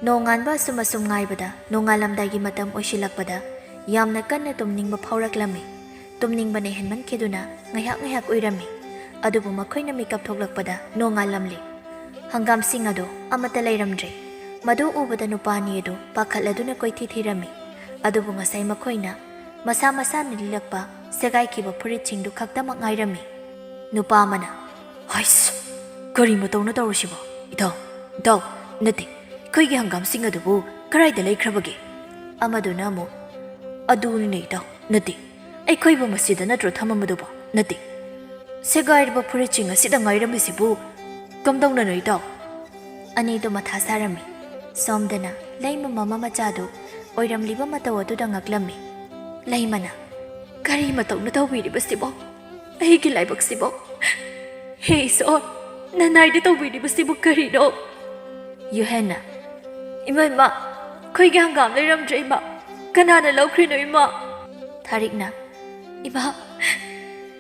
ꯅꯣꯡꯉꯥꯟꯕ ꯑꯁꯨꯝ ꯑꯁꯨꯝ ꯉꯥꯏꯕꯗ ꯅꯣꯡꯉꯥꯜꯂꯝꯗꯥꯏꯒꯤ ꯃꯇꯝ ꯑꯣꯏꯁꯤꯜꯂꯛꯄꯗ ꯌꯥꯝꯅ ꯀꯟꯅ ꯇꯨꯝꯅꯤꯡꯕ ꯐꯥꯎꯔꯛꯂꯝꯃꯤ꯫ ꯇꯨꯝꯅꯤꯡꯕꯅ ꯍꯦꯟꯃꯟꯈꯤꯗꯨꯅ ꯉꯥꯏꯍꯥꯛ ꯉꯥꯏꯍꯥꯛ ꯎꯏꯔꯝꯃꯤ꯫ ꯑꯗꯨꯕꯨ ꯃꯈꯣꯏꯅ ꯃꯤꯀꯞ ꯊꯣꯛꯂꯛꯄꯗ ꯅꯣꯡꯉꯥꯜꯂꯝꯂꯦ꯫ ꯍꯪꯒꯥꯝꯁꯤꯡ ꯑꯗꯨ ꯑꯃꯠꯇ ꯂꯩꯔꯝꯗ꯭ꯔꯦ꯫ ꯃꯗꯨ ꯎꯕꯗ ꯅꯨꯄꯥ ꯑꯅꯤ ꯑꯗꯨ ꯄꯥꯈꯠꯂꯗꯨꯅ ꯀꯣꯏꯊꯤ ꯊꯤꯔꯝꯃꯤ꯫ ꯑꯗꯨꯕꯨ ꯉꯁꯥꯏ ꯃꯈꯣꯏꯅ ꯃꯁꯥ ꯃꯁꯥꯅ ꯂꯤꯂꯛꯄ ꯁꯦꯒꯥꯏꯈꯤꯕ ꯐꯨꯔꯤꯠꯁꯤꯡꯗꯨ ꯈꯛꯇꯃꯛ ꯉꯥꯏꯔꯝꯃꯤ꯫ ꯅꯨꯄꯥ ꯑꯃꯅ, "ꯍꯩꯁ! ꯀꯔꯤ ꯃꯇꯧꯅ ꯇꯧꯔꯤꯁꯤꯕꯣ? ꯏꯇꯥꯎ, ꯏꯇꯥꯎ, ꯅꯠꯇꯦ, ꯑꯩꯈꯣꯏꯒꯤ ꯍꯪꯒꯥꯝꯁꯤꯡ ꯑꯗꯨꯕꯨ ꯀꯗꯥꯏꯗ ꯂꯩꯈ꯭ꯔꯕꯒꯦ?" ꯑꯃꯗꯨꯅ ꯑꯃꯨꯛ, "ꯑꯗꯨꯅꯤꯅꯦ ꯏꯇꯥꯎ, ꯅꯠꯇꯦ, ꯑꯩꯈꯣꯏꯕꯨ ꯃꯁꯤꯗ ꯅꯠꯇ꯭ꯔꯣ ꯊꯝꯃꯝꯕꯗꯨꯕꯣ? ꯅꯠꯇꯦ, ꯁꯦꯒꯥꯏꯔꯕ ꯐꯨꯔꯤꯠꯁꯤꯡ ꯑꯁꯤꯗ ꯉꯥꯏꯔꯝꯃꯤꯁꯤꯕꯨ ꯀꯝꯗꯧꯅꯅꯣ ꯏꯇꯥꯎ?" ꯑꯅꯤꯗꯨ ꯃꯊꯥ ꯁꯥꯔꯝꯃꯤ꯫ ꯁꯣꯝꯗꯅ ꯂꯩꯃ ꯃꯃꯥ ꯃꯆꯥꯗꯨ ꯑꯣꯏꯔꯝꯂꯤꯕ ꯃꯇꯧ ꯑꯗꯨꯗ ꯉꯛꯂꯝꯃꯤ꯫ ꯂꯩꯃꯅ, "ꯀꯔꯤ ꯃꯇꯧꯅ ꯇꯧꯕꯤꯔꯤꯕꯁꯤꯕꯣ? ꯑꯩꯒꯤ ꯂꯥꯏꯕꯛꯁꯤꯕꯣ? ꯍꯦ ꯏꯁꯣꯔ, ꯅꯅꯥꯏꯗ ꯇꯧꯕꯤꯔꯤꯕꯁꯤꯕꯨ ꯀꯔꯤꯅꯣ?" ꯌꯨꯍꯦꯟꯅ, "ꯏꯃꯥ, ꯏꯃꯥ, ꯑꯩꯈꯣꯏꯒꯤ ꯍꯪꯒꯥꯝ ꯂꯩꯔꯝꯗ꯭ꯔꯦ ꯏꯃꯥ꯫ ꯀꯅꯥꯅ ꯂꯧꯈ꯭ꯔꯤꯅꯣ ꯏꯃꯥ?" ꯊꯥꯔꯤꯛꯅ, "ꯏꯃꯥ,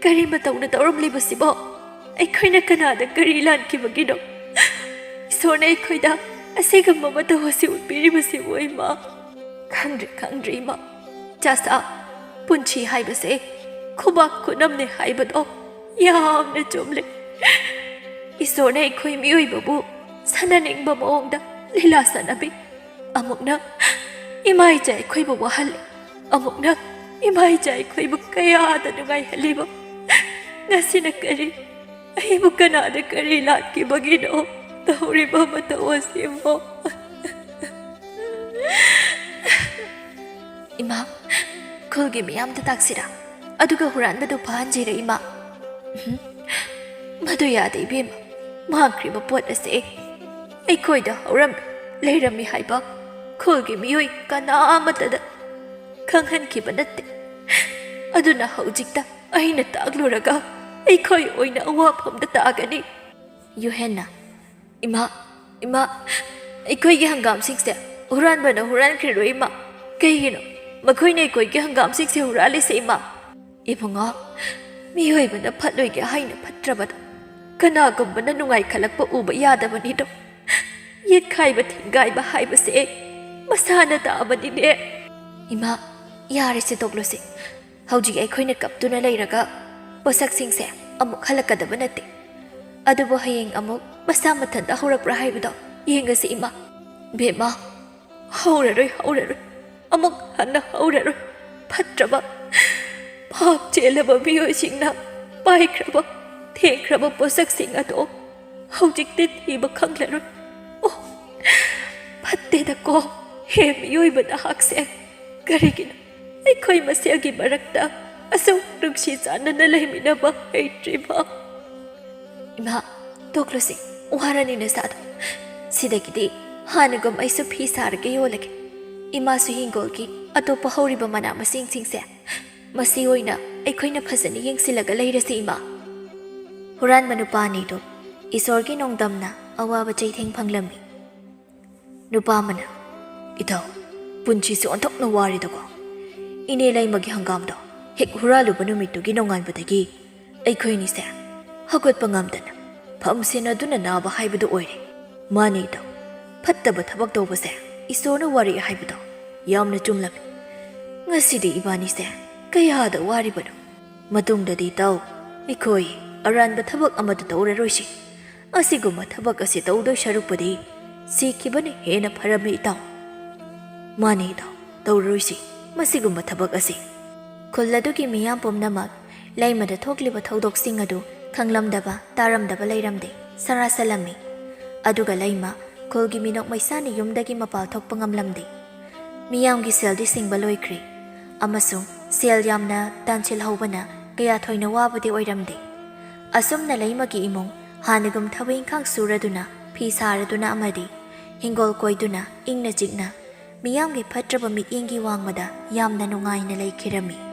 ꯀꯔꯤ ꯃꯇꯧꯅ ꯇꯧꯔꯝꯂꯤꯕꯁꯤꯕꯣ? ꯑꯩꯈꯣꯏꯅ ꯀꯅꯥꯗ ꯀꯔꯤ ꯂꯥꯟꯈꯤꯕꯒꯤꯅꯣ? ꯏꯁꯣꯔꯅ ꯑꯩꯈꯣꯏꯗ ꯑꯁꯤꯒꯨꯝꯕ ꯃꯇꯧ ꯑꯁꯤ ꯎꯠꯄꯤꯔꯤꯕꯁꯤꯕꯨ ꯏꯃꯥ? ꯈꯪꯗ꯭ꯔꯦ, ꯈꯪꯗ꯭ꯔꯦ ꯏꯃꯥ꯫ ꯆꯥꯁꯥ, ꯄꯨꯟꯁꯤ ꯍꯥꯏꯕꯁꯦ ꯈꯨꯕꯥꯛ ꯈꯨꯅꯝꯅꯦ ꯍꯥꯏꯕꯗꯣ ꯌꯥꯝꯅ ꯆꯨꯝꯂꯦ꯫ ꯏꯁꯣꯔꯅ ꯑꯩꯈꯣꯏ ꯃꯤꯑꯣꯏꯕꯕꯨ ꯁꯥꯟꯅꯅꯤꯡꯕ ꯃꯑꯣꯡꯗ ꯂꯤꯂꯥ ꯁꯥꯟꯅꯕꯤ꯫ ꯑꯃꯨꯛꯅ ꯏꯃꯥ ꯏꯆꯥ ꯑꯩꯈꯣꯏꯕꯨ ꯋꯥꯍꯜꯂꯤ, ꯑꯃꯨꯛꯅ ꯏꯃꯥ ꯏꯆꯥ ꯑꯩꯈꯣꯏꯕꯨ ꯀꯌꯥꯗ ꯅꯨꯡꯉꯥꯏꯍꯜꯂꯤꯕ꯫ ꯉꯁꯤꯅ ꯀꯔꯤ? ꯑꯩꯕꯨ ꯀꯅꯥꯗ ꯀꯔꯤ ꯂꯥꯠꯈꯤꯕꯒꯤꯅꯣ ꯇꯧꯔꯤꯕ ꯃꯇꯧ ꯑꯁꯤꯕꯣ?" "ꯏꯃꯥ, ꯈꯨꯜꯒꯤ ꯃꯤꯌꯥꯝꯗ ꯇꯥꯛꯁꯤꯔꯥ? ꯑꯗꯨꯒ ꯍꯨꯔꯥꯟꯕꯗꯨ ꯐꯥꯍꯟꯁꯤꯔ ꯏꯃꯥ?" "ꯎꯝ, ꯃꯗꯨ ꯌꯥꯗꯦ ꯏꯕꯦꯝꯃ꯫ ꯃꯥꯡꯈ꯭ꯔꯤꯕ ꯄꯣꯠ ꯑꯁꯤ ꯑꯩꯈꯣꯏꯗ ꯍꯧꯔꯝꯃꯤ꯫ ꯂꯩꯔꯝꯃꯤ ꯍꯥꯏꯕ ꯈꯨꯜꯒꯤ ꯃꯤꯑꯣꯏ ꯀꯅꯥ ꯑꯃꯠꯇꯗ ꯈꯪꯍꯟꯈꯤꯕ ꯅꯠꯇꯦ꯫ ꯑꯗꯨꯅ ꯍꯧꯖꯤꯛꯇ ꯑꯩꯅ ꯇꯥꯛꯂꯨꯔꯒ ꯑꯩꯈꯣꯏ ꯑꯣꯏꯅ ꯑꯋꯥꯐꯝꯗ ꯇꯥꯒꯅꯤ꯫ ꯌꯨꯍꯦꯟꯅ, "ꯏꯃꯥ, ꯏꯃꯥ, ꯑꯩꯈꯣꯏꯒꯤ ꯍꯪꯒꯥꯝꯁꯤꯡꯁꯦ ꯍꯨꯔꯥꯟꯕꯅ ꯍꯨꯔꯥꯟꯈ꯭ꯔꯤꯔꯣ, ꯏꯃꯥ? ꯀꯩꯒꯤꯅꯣ ꯃꯈꯣꯏꯅ ꯑꯩꯈꯣꯏꯒꯤ ꯍꯪꯒꯥꯝꯁꯤꯡꯁꯦ ꯍꯨꯔꯥꯜꯂꯤꯁꯦ, ꯏꯃꯥ?" "ꯏꯕꯨꯡꯉꯣ, ꯃꯤꯑꯣꯏꯕꯅ ꯐꯠꯂꯣꯏꯒꯦ ꯍꯥꯏꯅ ꯐꯠꯇ꯭ꯔꯕꯗ ꯀꯅꯥꯒꯨꯝꯕꯅ ꯅꯨꯡꯉꯥꯏꯈꯠꯂꯛꯄ ꯎꯕ ꯌꯥꯗꯕꯅꯤꯗꯣ? ꯌꯦꯠꯈꯥꯏꯕ ꯊꯤꯡꯒꯥꯏꯕ ꯍꯥꯏꯕꯁꯦ ꯃꯁꯥꯅ ꯇꯥꯕꯅꯤꯅꯦ꯫" "ꯏꯃꯥ, ꯌꯥꯔꯦꯁꯦ, ꯇꯣꯛꯂꯣꯁꯦ꯫ ꯍꯧꯖꯤꯛ ꯑꯩꯈꯣꯏꯅ ꯀꯞꯇꯨꯅ ꯂꯩꯔꯒ ꯄꯣꯠꯁꯛꯁꯤꯡꯁꯦ ꯑꯃꯨꯛ ꯍꯜꯂꯛꯀꯗꯕ ꯅꯠꯇꯦ꯫ ꯑꯗꯨꯕꯨ ꯍꯌꯦꯡ ꯑꯃꯨꯛ ꯃꯁꯥ ꯃꯊꯟꯇ ꯍꯧꯔꯛꯄ꯭ꯔꯥ ꯍꯥꯏꯕꯗꯣ ꯌꯦꯡꯉꯁꯤ, ꯏꯃꯥ꯫" "ꯕꯦꯝꯃ, ꯍꯧꯔꯔꯣꯏ, ꯍꯧꯔꯔꯣꯏ꯫ ꯑꯃꯨꯛ ꯍꯟꯅ ꯍꯧꯔꯔꯣꯏ꯫ ꯐꯠꯇ꯭ꯔꯕ, ꯄꯥꯞ ꯆꯦꯜꯂꯕ ꯃꯤꯑꯣꯏꯁꯤꯡꯅ ꯄꯥꯏꯈ꯭ꯔꯕ, ꯊꯦꯡꯈ꯭ꯔꯕ ꯄꯣꯠꯁꯛꯁꯤꯡ ꯑꯗꯣ ꯍꯧꯖꯤꯛꯇꯤ ꯊꯤꯕ ꯈꯪꯂꯔꯣꯏ꯫ ꯑꯣ, ꯐꯠꯇꯦꯗꯀꯣ, ꯍꯦ ꯃꯤꯑꯣꯏꯕ ꯅꯍꯥꯛꯁꯦ꯫ ꯀꯔꯤꯒꯤꯅꯣ ꯑꯩꯈꯣꯏ ꯃꯁꯦꯜꯒꯤ ꯃꯔꯛꯇ ꯑꯁꯨꯛ ꯅꯨꯡꯁꯤ ꯆꯥꯟꯅꯅ ꯂꯩꯃꯤꯟꯅꯕ ꯍꯩꯇ꯭ꯔꯤꯕ?" "ꯏꯃꯥ, ꯇꯣꯛꯂꯨꯁꯤ, ꯋꯥꯔꯅꯤ ꯅꯁꯥꯗꯣ꯫ ꯁꯤꯗꯒꯤꯗꯤ ꯍꯥꯟꯅꯒꯨꯝ ꯑꯩꯁꯨ ꯐꯤ ꯁꯥꯔꯒ ꯌꯣꯜꯂꯒꯦ꯫ ꯏꯃꯥꯁꯨ ꯍꯤꯡꯒꯣꯜꯒꯤ ꯑꯇꯣꯞꯄ ꯍꯧꯔꯤꯕ ꯃꯅꯥ ꯃꯁꯤꯡꯁꯤꯡꯁꯦ, ꯃꯁꯤ ꯑꯣꯏꯅ ꯑꯩꯈꯣꯏꯅ ꯐꯖꯅ ꯌꯦꯡꯁꯤꯜꯂꯒ ꯂꯩꯔꯁꯤ, ꯏꯃꯥ꯫" ꯍꯨꯔꯥꯟꯕ ꯅꯨꯄꯥ ꯑꯅꯤꯗꯨ ꯏꯁꯣꯔꯒꯤ ꯅꯣꯡꯗꯝꯅ ꯑꯋꯥꯕ ꯆꯩꯊꯦꯡ ꯐꯪꯂꯝꯃꯤ꯫ ꯅꯨꯄꯥ ꯑꯃꯅ, "ꯏꯇꯥꯎ, ꯄꯨꯟꯁꯤꯁꯦ ꯑꯣꯟꯊꯣꯛꯅ ꯋꯥꯔꯦꯗꯀꯣ꯫ ꯏꯅꯦ ꯂꯩꯃꯒꯤ ꯍꯪꯒꯥꯝꯗꯣ ꯍꯦꯛ ꯍꯨꯔꯥꯜꯂꯨꯕ ꯅꯨꯃꯤꯠꯇꯨꯒꯤ ꯅꯣꯡꯉꯥꯟꯕꯗꯒꯤ ꯑꯩꯈꯣꯏꯅꯤꯁꯦ ꯍꯧꯒꯠꯄ ꯉꯝꯗꯅ ꯐꯝ ꯁꯦꯟꯅꯗꯨꯅ ꯅꯥꯕ ꯍꯥꯏꯕꯗꯨ ꯑꯣꯏꯔꯦ꯫ ꯃꯥꯅꯦ ꯏꯇꯥꯎ, ꯐꯠꯇꯕ ꯊꯕꯛ ꯇꯧꯕꯁꯦ ꯏꯁꯣꯔꯅ ꯋꯥꯔꯛꯏ ꯍꯥꯏꯕꯗꯣ ꯌꯥꯝꯅ ꯆꯨꯝꯂꯝꯃꯤ꯫ ꯉꯁꯤꯗꯤ ꯏꯕꯥꯅꯤꯁꯦ ꯀꯌꯥꯗ ꯋꯥꯔꯤꯕꯅꯣ꯫ ꯃꯇꯨꯡꯗꯗꯤ ꯏꯇꯥꯎ, ꯑꯩꯈꯣꯏ ꯑꯔꯥꯟꯕ ꯊꯕꯛ ꯑꯃꯠꯇ ꯇꯧꯔꯔꯣꯏꯁꯤ꯫ ꯑꯁꯤꯒꯨꯝꯕ ꯊꯕꯛ ꯑꯁꯤ ꯇꯧꯗꯣꯏ ꯁꯔꯨꯛꯄꯨꯗꯤ ꯁꯤꯈꯤꯕꯅ ꯍꯦꯟꯅ ꯐꯔꯝꯃꯤ ꯏꯇꯥꯎ꯫" "ꯃꯥꯅꯦ ꯏꯇꯥꯎ, ꯇꯧꯔꯔꯣꯏꯁꯤ ꯃꯁꯤꯒꯨꯝꯕ ꯊꯕꯛ ꯑꯁꯤ꯫" ꯈꯨꯜ ꯑꯗꯨꯒꯤ ꯃꯤꯌꯥꯝ ꯄꯨꯝꯅꯃꯛ ꯂꯩꯃꯗ ꯊꯣꯛꯂꯤꯕ ꯊꯧꯗꯣꯛꯁꯤꯡ ꯑꯗꯨ ꯈꯪꯂꯝꯗꯕ, ꯇꯥꯔꯝꯗꯕ ꯂꯩꯔꯝꯗꯦ, ꯁꯔꯥ ꯁꯜꯂꯝꯃꯤ꯫ ꯑꯗꯨꯒ ꯂꯩꯃ ꯈꯨꯜꯒꯤ ꯃꯤꯅꯣꯛ ꯃꯩꯁꯥꯅ ꯌꯨꯝꯗꯒꯤ ꯃꯄꯥꯜ ꯊꯣꯛꯄ ꯉꯝꯂꯝꯗꯦ꯫ ꯃꯤꯌꯥꯝꯒꯤ ꯁꯦꯜꯗꯤ ꯁꯤꯡꯕ ꯂꯣꯏꯈ꯭ꯔꯦ, ꯑꯃꯁꯨꯡ ꯁꯦꯜ ꯌꯥꯝꯅ ꯇꯥꯟꯁꯤꯜꯍꯧꯕꯅ ꯀꯌꯥ ꯊꯣꯏꯅ ꯋꯥꯕꯗꯤ ꯑꯣꯏꯔꯝꯗꯦ꯫ ꯑꯁꯨꯝꯅ ꯂꯩꯃꯒꯤ ꯏꯃꯨꯡ ꯍꯥꯟꯅꯒꯨꯝ ꯊꯕꯛ ꯏꯪꯈꯥꯡ ꯁꯨꯔꯗꯨꯅ, ꯐꯤ ꯁꯥꯔꯗꯨꯅ ꯑꯃꯗꯤ ꯍꯤꯡꯒꯣꯜ ꯀꯣꯏꯗꯨꯅ ꯏꯪꯅ ꯆꯤꯛꯅ ꯃꯤꯌꯥꯝꯒꯤ ꯐꯠꯇ꯭ꯔꯕ ꯃꯤꯠꯌꯦꯡꯒꯤ ꯋꯥꯡꯃꯗ ꯌꯥꯝꯅ ꯅꯨꯡꯉꯥꯏꯅ ꯂꯩꯈꯤꯔꯝꯃꯤ꯫